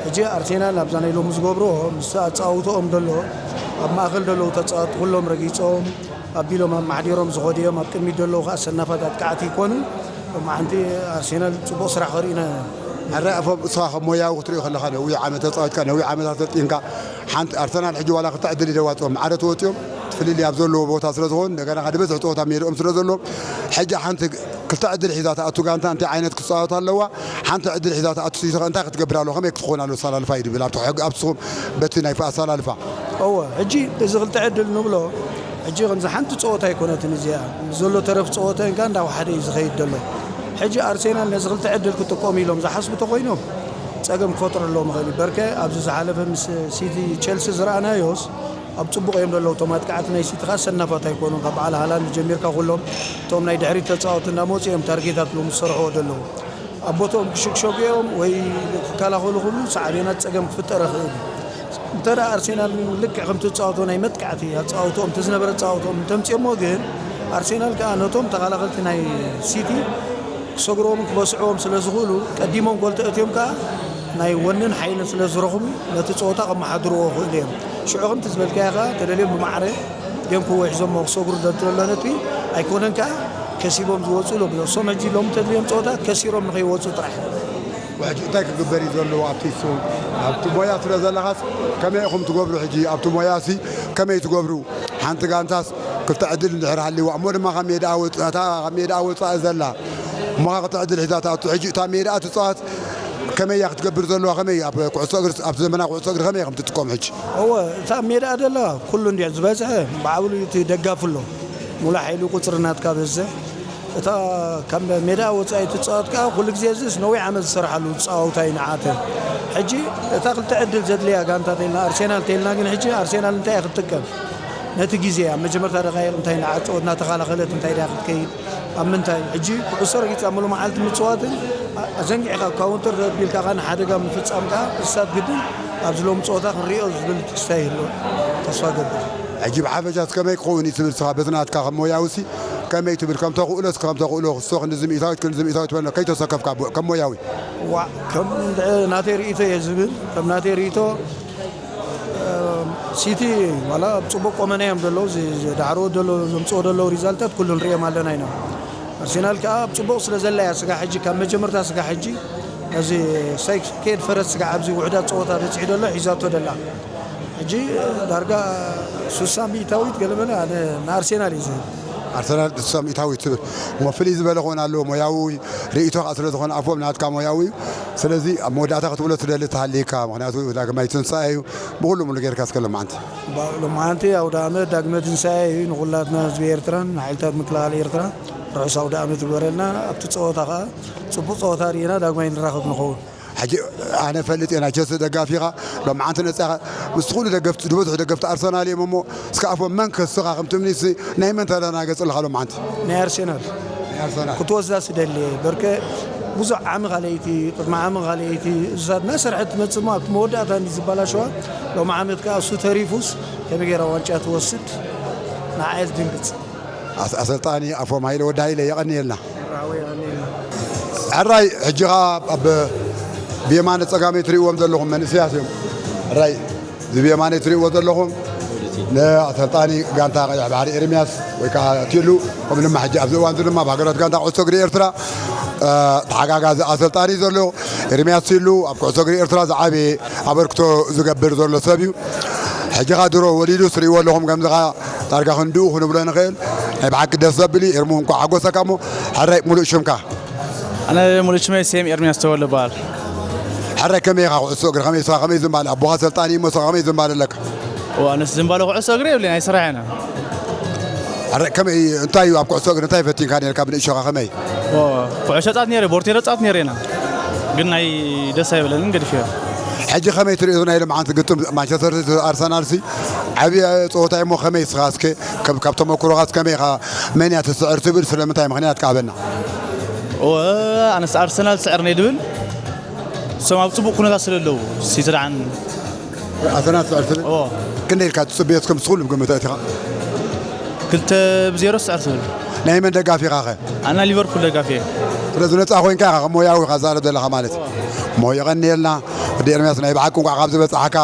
ሕጂ ኣርሴናል ኣብዛ ናይ ሎሚ ዝገብርዎ ምስ ኣጻውትኦም ደሎ ኣብ ማእከል ደለዉ ተጻወት ኩሎም ረጊጾም ኣቢሎም ኣማዕዲሮም ዝኸዱ እዮም። ኣብ ቅድሚት ደለዉ ከኣ ሰናፋት ኣጥቃዕቲ ይኮኑ። ሎማዓንቲ ኣርሴናል ጽቡቕ ስራሕ ከርእዩና እዮም። ሕራይ ኣፎም እስኻ ከም ሞያዊ ክትሪኦ ከለኻ ነዊሕ ዓመት ተጻዊትካ ነዊሕ ዓመታት ሰልጢንካ ሓንቲ ኣርሰናል ሕጂ ዋላ ክልተ ዕድል ይደዋፅኦም ማዕረ ተወፂኦም ፍልልይ ኣብ ዘለዎ ቦታ ስለ ዝኾኑ እንደገና ከኣ ዝበዝሕ ፀወታ ሜድኦም ስለ ዘለዎም ሕጂ ሓንቲ ክልተ ዕድል ሒዛ ትኣቱ ጋንታ እንታይ ዓይነት ክፃወት ኣለዋ ሓንቲ ዕድል ሒዛ ትኣቱ ሲሰኸ እንታይ ክትገብር ኣለዋ ከመይ ክትኾን ኣለዎ ኣሰላልፋ እዩ ድብል ኣብቲ ሕጊ ኣብቲ ስኹም በቲ ናይ ኣሰላልፋ እወ ሕጂ እዚ ክልተ ዕድል ንብሎ ሕጂ ከምዚ ሓንቲ ፀወታ ኣይኮነትን እዚኣ ዘሎ ተረፍ ፀወታ እንካ እንዳወሓደ እዩ ዝኸይድ ዘሎ ሕጂ ኣርሴናል ነዚ ክልተ ዕድል ክጥቀሙ ኢሎም ዝሓስቡ ተኮይኖም ፀገም ክፈጥረሎም ይኽእል እዩ። በርከ ኣብዚ ዝሓለፈ ምስ ሲቲ ቸልሲ ዝረኣናዮስ ኣብ ፅቡቕ እዮም ዘለዉ እቶም ኣጥቃዕቲ ናይ ሲቲ ከዓ ሰናፋት ኣይኮኑን ካብ በዓል ሃላንድ ጀሚርካ ኩሎም እቶም ናይ ድሕሪት ተፃወቲ እንዳመፁ እዮም ታርጌታት ሎም ዝሰርሕዎ ዘለዉ ኣብ ቦትኦም ክሽግሸጉ እዮም ወይ ክከላኸሉ ክብሉ ሳዕቤናት ፀገም ክፍጠር ይኽእል እዩ። እንተ ደኣ ኣርሴናል ልክዕ ከምቲ ዝፃወቶ ናይ መጥቃዕቲ ኣፃውትኦም እንተዝነበረ ኣፃውትኦም እንተምፅኦሞ ግን ኣርሴናል ከዓ ነቶም ተኸላኸልቲ ናይ ሲቲ ክሰግርዎምን ክበስዕዎም ስለ ዝኽእሉ ቀዲሞም ጎል ተእትዮም ከዓ ናይ ወንን ሓይልን ስለ ዝረኽቡ ነቲ ፀወታ ከመሓድርዎ ይኽእሉ እዮም። ሽዑ ከምቲ ዝበልካዮ ከዓ ተደልዮም ብማዕረ ድዮም ክዎ ሒዞሞ ክሰግሩ ደትለሎ ነጥቢ ኣይኮነን ከዓ ከሲቦም ዝወፁ ኢሎም እሶም ሕጂ ሎም ተድልዮም ፀወታ ከሲሮም ንኸይወፁ ጥራሕ። ሕጂ እንታይ ክግበር እዩ ዘለዎ ኣብቲ እሱ ኣብቲ ሞያ ስለ ዘለኻስ ከመይ ኢኹም ትገብሩ ሕጂ ኣብቲ ሞያ ሲ ከመይ ትገብሩ ሓንቲ ጋንታስ ክልተ ዕድል እንድሕር ሃልዋ እሞ ድማ ካብ ሜዳ ወፃእ እታ ካብ ሜዳ ወፃእ ዘላ እሞ ክልተ ዕድል ሒዛ ትኣቱ ሕጂ እታ ሜዳ ትፃወት ከመይ እያ ክትገብር ዘለዋ ከመይ ኣብ ኩዕሶ እግሪ ኣብ ዘመናዊ ኩዕሶ እግሪ ከመይ ከም ትጥቀም ሕጂ እወ እታ ሜዳ ደላ ኩሉ እንዲ ዝበዝሐ ብዓብሉ እቲ ደጋፊ ኣሎ ሙሉ ሓይሉ ቁፅሪ ናትካ በዝሕ እታ ካብ ሜዳ ወፃኢ ትፃወት ከዓ ኩሉ ግዜ እዚስ ነዊሕ ዓመት ዝሰርሓሉ ዝፃወታ እዩ ንዓተ ሕጂ እታ ክልተ ዕድል ዘድልያ ጋንታ ተልና ኣርሴናል ተልና ግን ሕጂ ኣርሴናል እንታይ ክትጥቀም ነቲ ግዜ ኣብ መጀመርታ ደቃይቕ እንታይ ንዓፀወት እናተኸላኸለት እንታይ ዳ ክትከይድ ኣብ ምንታይ ሕጂ ኩዕሶ ረጊፃ ሙሉ መዓልቲ ምፅዋትን ኣዘንጊዕካ ካውንተር ተቢልካ ካ ንሓደጋ ምፍፃም ከዓ እሳት ግድን ኣብዚ ሎም ፀወታ ክንሪኦ ዝብል ትክስታ ይህሎ ተስፋ ገብር ሕጂ ብሓፈሻ ከመይ ክኸውን እዩ ትብል ስኻ በቲ ናትካ ከም ሞያውሲ ከመይ ትብል ከም ተኽእሎ እስከ ከም ተኽእሎ ክሶ ክንዲ ዝምኢታዊት ክንዲ ዝምኢታዊት በሎ ከይተሰከፍካ ብ- ከም ሞያዊ ዋ ከም ናተይ ርእቶ እየ ዝብል ከም ናተይ ርእቶ ሲቲ ዋላ ኣብ ፅቡቅ ቆመና እዮም ዘለዉ እዚ ዳዕሮ ዘሎ ዘምፅኦ ዘለዉ ሪዛልታት ኩሉ ንሪኦም ኣለና ኢና ኣርሴናል ከዓ ኣብ ፅቡቅ ስለ ዘላ እያ ስጋ ሕጂ ካብ መጀመርታ ስጋ ሕጂ እዚ ሳይክ ከየድ ፈረስ ስጋ ኣብዚ ውሕዳት ፀወታ በፂሑ ዘሎ ሒዛቶ ደላ ሕጂ ዳርጋ ሱሳ ሚእታዊት ገለመለ ኣነ ንኣርሴናል እዩ ዝህብ ኣርሰናል ሳሚታዊት ትብል እሞ ፍልይ ዝበለ ክኾን ኣለዎ ሞያዊ ርእይቶ ከዓ ስለ ዝኾነ ኣፎም ናትካ ሞያዊ እዩ ስለዚ ኣብ መወዳእታ ክትብሎ ትደሊ ተሃሊካ ምክንያቱ ዳግማይ ትንሳኤ እዩ ብኩሉ ሙሉ ጌርካ እስከ ሎማዓንቲ ሎማዓንቲ ኣውደ ዓመት ዳግመ ትንሳኤ እዩ ንኩላትና ህዝቢ ኤርትራን ንሓይልታት ምክልኻል ኤርትራ ርሑስ ኣውደ ዓመት ይግበረልና ኣብቲ ፀወታ ከዓ ፅቡቅ ፀወታ ርኢና ዳግማይ ንራኸብ ንኸውን ሕጂ ኣነ ፈልጥ እየ ናይ ቸልሲ ደጋፊኻ ሎምዓንቲ ነፃኻ ምስ ኩሉ ደገፍቲ ዝበዝሑ ደገፍቲ ኣርሰናል እዮም እሞ እስከ ኣፎም መን ከስኻ ከምቲ ምኒስ ናይ መን ተደናገፅ ኣለኻ ሎምዓንቲ ናይ ኣርሴናል ኣርሰናል ክትወስዳ ስደሊ በርከ ብዙሕ ዓሚ ካልኣይቲ ቅድሚ ዓሚ ካልኣይቲ እሳት እናሰርሐት ትመፅእ እሞ ኣብቲ መወዳእታ እንዲ ዝበላሸዋ ሎም ዓመት ከዓ እሱ ተሪፉስ ከመይ ገይራ ዋንጫ ትወስድ ንዓየት ድንግፅ ኣሰልጣኒ ኣፎም ሃይለ ወዲ ሃይለ የቐንየልና ሕራይ ሕጂ ኸዓ ኣብ ብየማነ ጸጋመይ ትርእይዎም ዘለኹም መንእሰያት እዮም ሕራይ እዚ ብየማነ ትርእይዎ ዘለኹም ንኣሰልጣኒ ጋንታ ቀይሕ ባሕሪ ኤርምያስ ወይ ከዓ ቲሉ ከምኡ ድማ ሕጂ ኣብዚ እዋን እዚ ድማ ኣብ ሃገራት ጋንታ ኩዕሶ እግሪ ኤርትራ ተሓጋጋዚ ኣሰልጣኒ ዘሎ ኤርምያስ ቲሉ ኣብ ኩዕሶ እግሪ ኤርትራ ዝዓበየ ኣበርክቶ ዝገብር ዘሎ ሰብ እዩ ሕጂ ኸዓ ድሮ ወሊዱ ትርእይዎ ኣለኹም ከምዚ ኸዓ ዳርጋ ክንድኡ ክንብሎ ንኽእል ናይ ብሓቂ ደስ ዘብል እዩ ኤርሙ እንኳዕ ሓጎሰካ እሞ ሕራይ ሙሉእ ሽምካ ኣነ ሙሉእ ሽመይ ሴም ኤርሚያስ ተወልደ በሃል ሕራይ ከመይ ኢኻ ኩዕሶ እግሪ ከመይ ስኻ ከመይ ዝምባለ ኣቦኻ ሰልጣኒ እሞ ስኻ ከመይ ዝምባለ ኣለካ ኣነስ ዝምባለ ኩዕሶ እግሪ የብለይ ናይ ስራሕ ኢና ሕራይ ከመይ እንታይ እዩ ኣብ ኩዕሶ እግሪ እንታይ ፈቲንካ ነርካ ብንእሾኻ ከመይ ኩዕሾ ጻት ነይረ፣ ቦርቴሮ ጻት ነይረ ኢና። ግን ናይ ደስ ኣይበለንን፣ ገዲፍዮ። ሕጂ ከመይ ትርእዮ ናይ ሎምዓንቲ ግጥም ማንቸስተር ሲቲ ኣርሰናል ሲ? ዓብዪ ጸወታ እሞ ከመይ እስኻ እስከ ካብ፣ ካብ ተመኩሮኻ እስከ ከመይ ኢኻ፣ መን እያ ትስዕር ትብል፣ ስለምንታይ ምኽንያት ከኣበና? እወ፣ ኣነስ ኣርሰናል ትስዕር ነይ ድብል፣ እሶም ኣብ ጽቡቕ ኩነታት ስለ ኣለዉ፣ ሲቲ ደሓን ኣርሰናል ትስዕር ትብል? እዎ። ክንደይ ኢልካ ትጽበዮ እስከ ምስ ኩሉ ግምት ኣእቲኻ? ክልተ ብዜሮ ትስዕር ትብል። ናይ መን ደጋፊ ኢኻ ኸ? ኣና ሊቨርፑል ደጋፊ እየ። ስለዚ ነጻ ኮይንካ ኢኻ ሞያዊ ኢኻ ትዛረብ ዘለኻ ማለት እዩ። እሞ የቐንየልና ወዲ ኤርምያስ፣ ናይ ብሓቂ እንቋዕ ካብዚ በጻሕካ።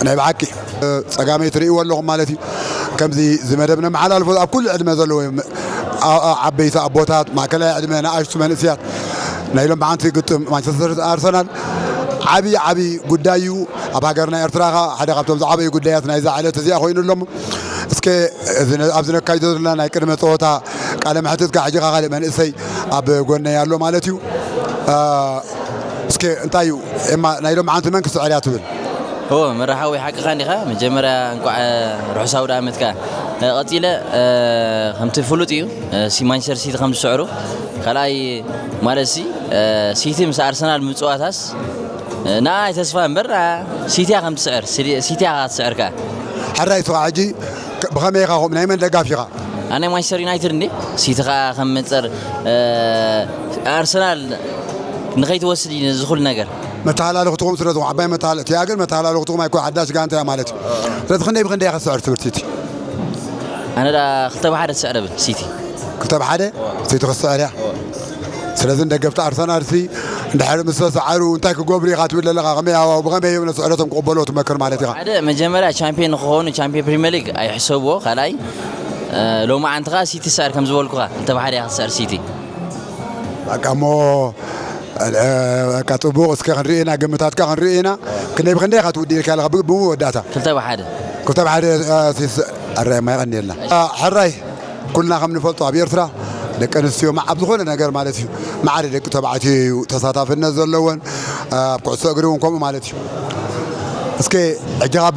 ናይ ብሓቂ ጸጋመይ ትርእይዎ ኣለኹም ማለት እዩ። ከምዚ እዚ መደብ ነመሓላልፎ ኣብ ኩሉ ዕድመ ዘለዎ እዮም። ዓ-፣ ዓ-፣ ዓበይቲ ኣቦታት፣ ማእከላይ ዕድመ፣ ንኣሽቱ መንእስያት ናይ ሎም ብሓንቲ ግጥም ማንቸስተር ኣርሰናል ዓቢ ዓቢ ጉዳይ እዩ። ኣብ ሃገርና ኤርትራ ኸኣ ሓደ ካብቶም ዝዓበዩ ጉዳያት ናይዛ ዕለት እዚኣ ኮይኑ ኣሎ። እስከ እዚ ነ-፣ ኣብዚ ነካይዶ ዘለና ናይ ቅድመ ጸወታ ቃለ መሕትት ከኣ ሕጂ ኸኣ ካልእ መንእሰይ ኣብ ጎነይ ኣሎ ማለት እዩ። አ፣ እስከ እንታይ እዩ ኤማ ናይ ሎም ብሓንቲ መን ክስዕር እያ ትብል? ኦ፣ መራሓዊ ሓቅኻ እንዲኻ። መጀመርያ እንቋዕ ርሑስ ኣውደ ዓመትካ። እ፣ ቀጺለ፣ እ፣ ከምቲ ፍሉጥ እዩ፣ እ፣ ሲ-፣ ማንቸስተር ሲቲ ከም ዝስዕሩ። ካልኣይ ማለት ሲ፣ እ፣ ሲቲ ምስ ኣርሰናል ምጽዋታስ፣ እ፣ ንኣይ ተስፋ እምበር፣ ኣ፣ ሲቲያ ከም ትስዕር፣ ሲቲ-፣ ሲቲያ ከኣ ትስዕር ከኣ። ሕራይ ስኻ ሕጂ ከ-፣ ብኸመይ ኢኻ ከምኡ ናይ መን ደጋፊ ኢኻ? ኣነ ማንቸስተር ዩናይትድ እንዴ፣ ሲቲ ከኣ ከም መጸር፣ እ፣ ኣርሰናል ንኸይትወስድ እዩ ነዚ ኩሉ ነገር። መተሃላለኽትኹም ስለ ዝኾነ፣ ዓባይ መተሃላ-፣ እቲኣ ግን መተሃላለኽትኹም ኣይኮ-፣ ሓዳሽ ጋንታ እያ ማለት እዩ። ስለዚ ክንደይ ብክንደይ ኢኻ ትስዕር ትብል ሲቲ? ኣነ ደኣ ክልተ ብሓደ ትስዕር እብል ሲቲ። ክልተ ብሓደ ሲቲ ክትስዕር እያ። ስለዚ ንደገፍቲ ኣርሰናል ሲ እንድሕር ምስ ተሰዓሩ እንታይ ክገብሩ ኢኻ ትብል ዘለኻ? ከመይ፣ ብኸመይ እዮም ነስዕረቶም ክቕበልዎ ትመክር ማለት ኢኻ? ሓደ መጀመርያ ቻምፒዮን ንክኾኑ ቻምፒዮን ፕሪምየር ሊግ ኣይሕሰብዎ። ካልኣይ፣ እ፣ ሎማዓንቲ ኸኣ ሲቲ ትስዕር ከም ዝበልኩኻ፣ ክልተ ብሓደ እያ ክትስዕር ሲቲ። በቃ እሞ፣ እ፣ በቃ ጽቡቕ፣ እስከ ክንርኢ ኢና፣ ግምታትካ ክንርኢ ኢና። ክንደይ ብክንደይ ኢኻ ትውድእ ኢልካ ኣለኻ ብ-፣ ብመወዳእታ? ክልተ ብሓደ። ክልተ ብሓደ፣ እ፣ ሲስ-፣ ኣረ፣ የቐንየልና። እ፣ ሕራይ፣ ኩልና ከም ንፈልጦ ኣብ ኤርትራ ደቂ ኣንስትዮ ማ-፣ ኣብ ዝኾነ ነገር ማለት እዩ፣ ማዕረ ደቂ ተባዕትዮ እዩ ተሳታፍነት ዘለወን፣ ኣብ ኩዕሶ እግሪ እውን ከምኡ ማለት እዩ። እስከ ሕጂ ካብ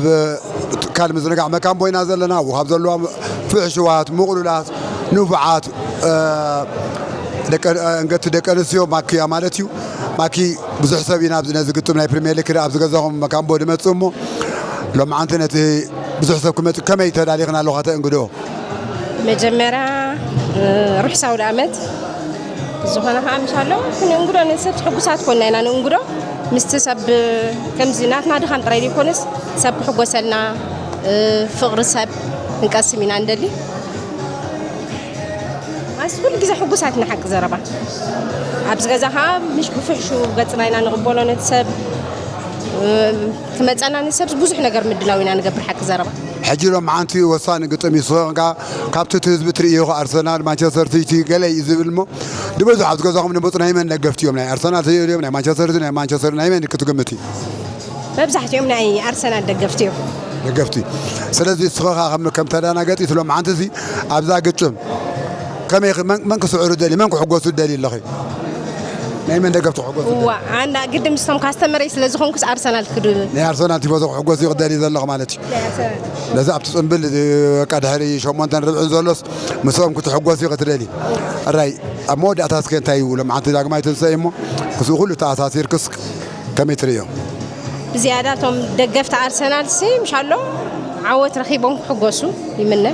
ትካል ምዝንጋዕ መካምቦ ኢና ዘለና፣ ኣብኡ ካብ ዘለዋ ፍሕሽዋት፣ ምቕሉላት፣ ንፉዓት፣ እ፣ ደቂ፣ እ፣ ኣንገድቲ ደቂ ኣንስትዮ ማኪ እያ ማለት እዩ። ማኪ፣ ብዙሕ ሰብ ኢና ኣብዚ ነዚ ግጥም ናይ ፕሪምየር ሊግ ክርኢ ኣብዚ ገዛኹም መካምቦ ዝመጽእ እሞ፣ ሎማዓንቲ ነቲ ብዙሕ ሰብ ክመጽእ ከመይ ተዳሊኽና ኣለኹ ከተእንግድኦ? መጀመርያ፣ እ፣ ርሑስ ኣውደ ዓመት። ዝኾነ ከዓ ምሻሎ ክንእንግዶ ንሰብ ሕጉሳት ኮንና ኢና ንእንግዶ። ምስቲ ሰብ ከምዚ ናትና ድኻም ጥራይ ዘይኮነስ ሰብ ክሕጎሰልና፣ እ፣ ፍቕሪ ሰብ ክንቀስም ኢና ንደሊ። ኣስ ኩሉ ግዜ ሕጉሳት ኢና ሓቂ ዘረባ። ኣብዚ ገዛ ከዓ ምሽ ብፍሕሹ ገጽና ኢና ንቕበሎ ነቲ ሰብ፣ እ፣ ክመጸና ንሰብ ብዙሕ ነገር ምድላው ኢና ንገብር ሓቂ ዘረባ። ሕጂ ሎማዓንቲ ወሳኒ ግጥም እዩ። ንስኻ ካብቲ እቲ ህዝቢ ትርእዮ፣ ኣርሰናል፣ ማንቸስተር ሲቲ ገለ እዩ ዝብል እሞ፣ ዝበዝሑ ኣብዚ ገዛኹም ንመጹ ናይ መን ደገፍቲ እዮም? ናይ ኣርሰናል ድዮም? ናይ ማንቸስተር ሲቲ፣ ናይ ማንቸስተር፣ ናይ መን ክትግምት እዩ? መብዛሕትኦም ናይ ኣርሰናል ደገፍቲ እዮም። ደገፍቲ። ስለዚ ንስኻ ከም፣ ከም ተደናገጢ እቲ ሎማዓንቲ እዚ ኣብዛ ግጥም ከመይ፣ መን፣ መን ክስዕሩ ደሊ፣ መን ክሕጎሱ ደሊ ኣለኺ? ናይ መን ደገፍቲ ክሕጎሱ ደሊ? እዋ፣ ኣና ግዲ ምስቶም ካስተመረይ ስለ ዝኾንኩስ ኣርሰናል ክዱ ናይ ኣርሰናል ቲፎዞ ክሕጎስ እዩ ክደሊ ዘለኹ ማለት እዩ። ናይ ኣርሰናል። ነዚ ኣብቲ ጽምብል፣ እ፣ በቃ ድሕሪ ሸሞንተን ርብዕን ዘሎስ ምስኦም ክትሕጎስ እዩ ክትደሊ። ሕራይ፣ ኣብ መወዳእታ እስከ እንታይ እዩ ሎማዓንቲ ዳግማይ ትንሳኤ እሞ፣ ምስኡ ኩሉ ተኣሳሲርክስ ከመይ ትርእዮ? ብዝያዳ እቶም ደገፍቲ ኣርሰናል ሲ ምሻሎ ዓወት ረኺቦም ክሕጎሱ ይምነ።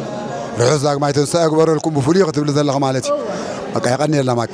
ርሑስ ዳግማይ ትንሳኤ ግበረልኩም ብፍሉይ ክትብሊ ዘለኹ ማለት እዩ። እወ። በቃ የቐንየልና ማኪ።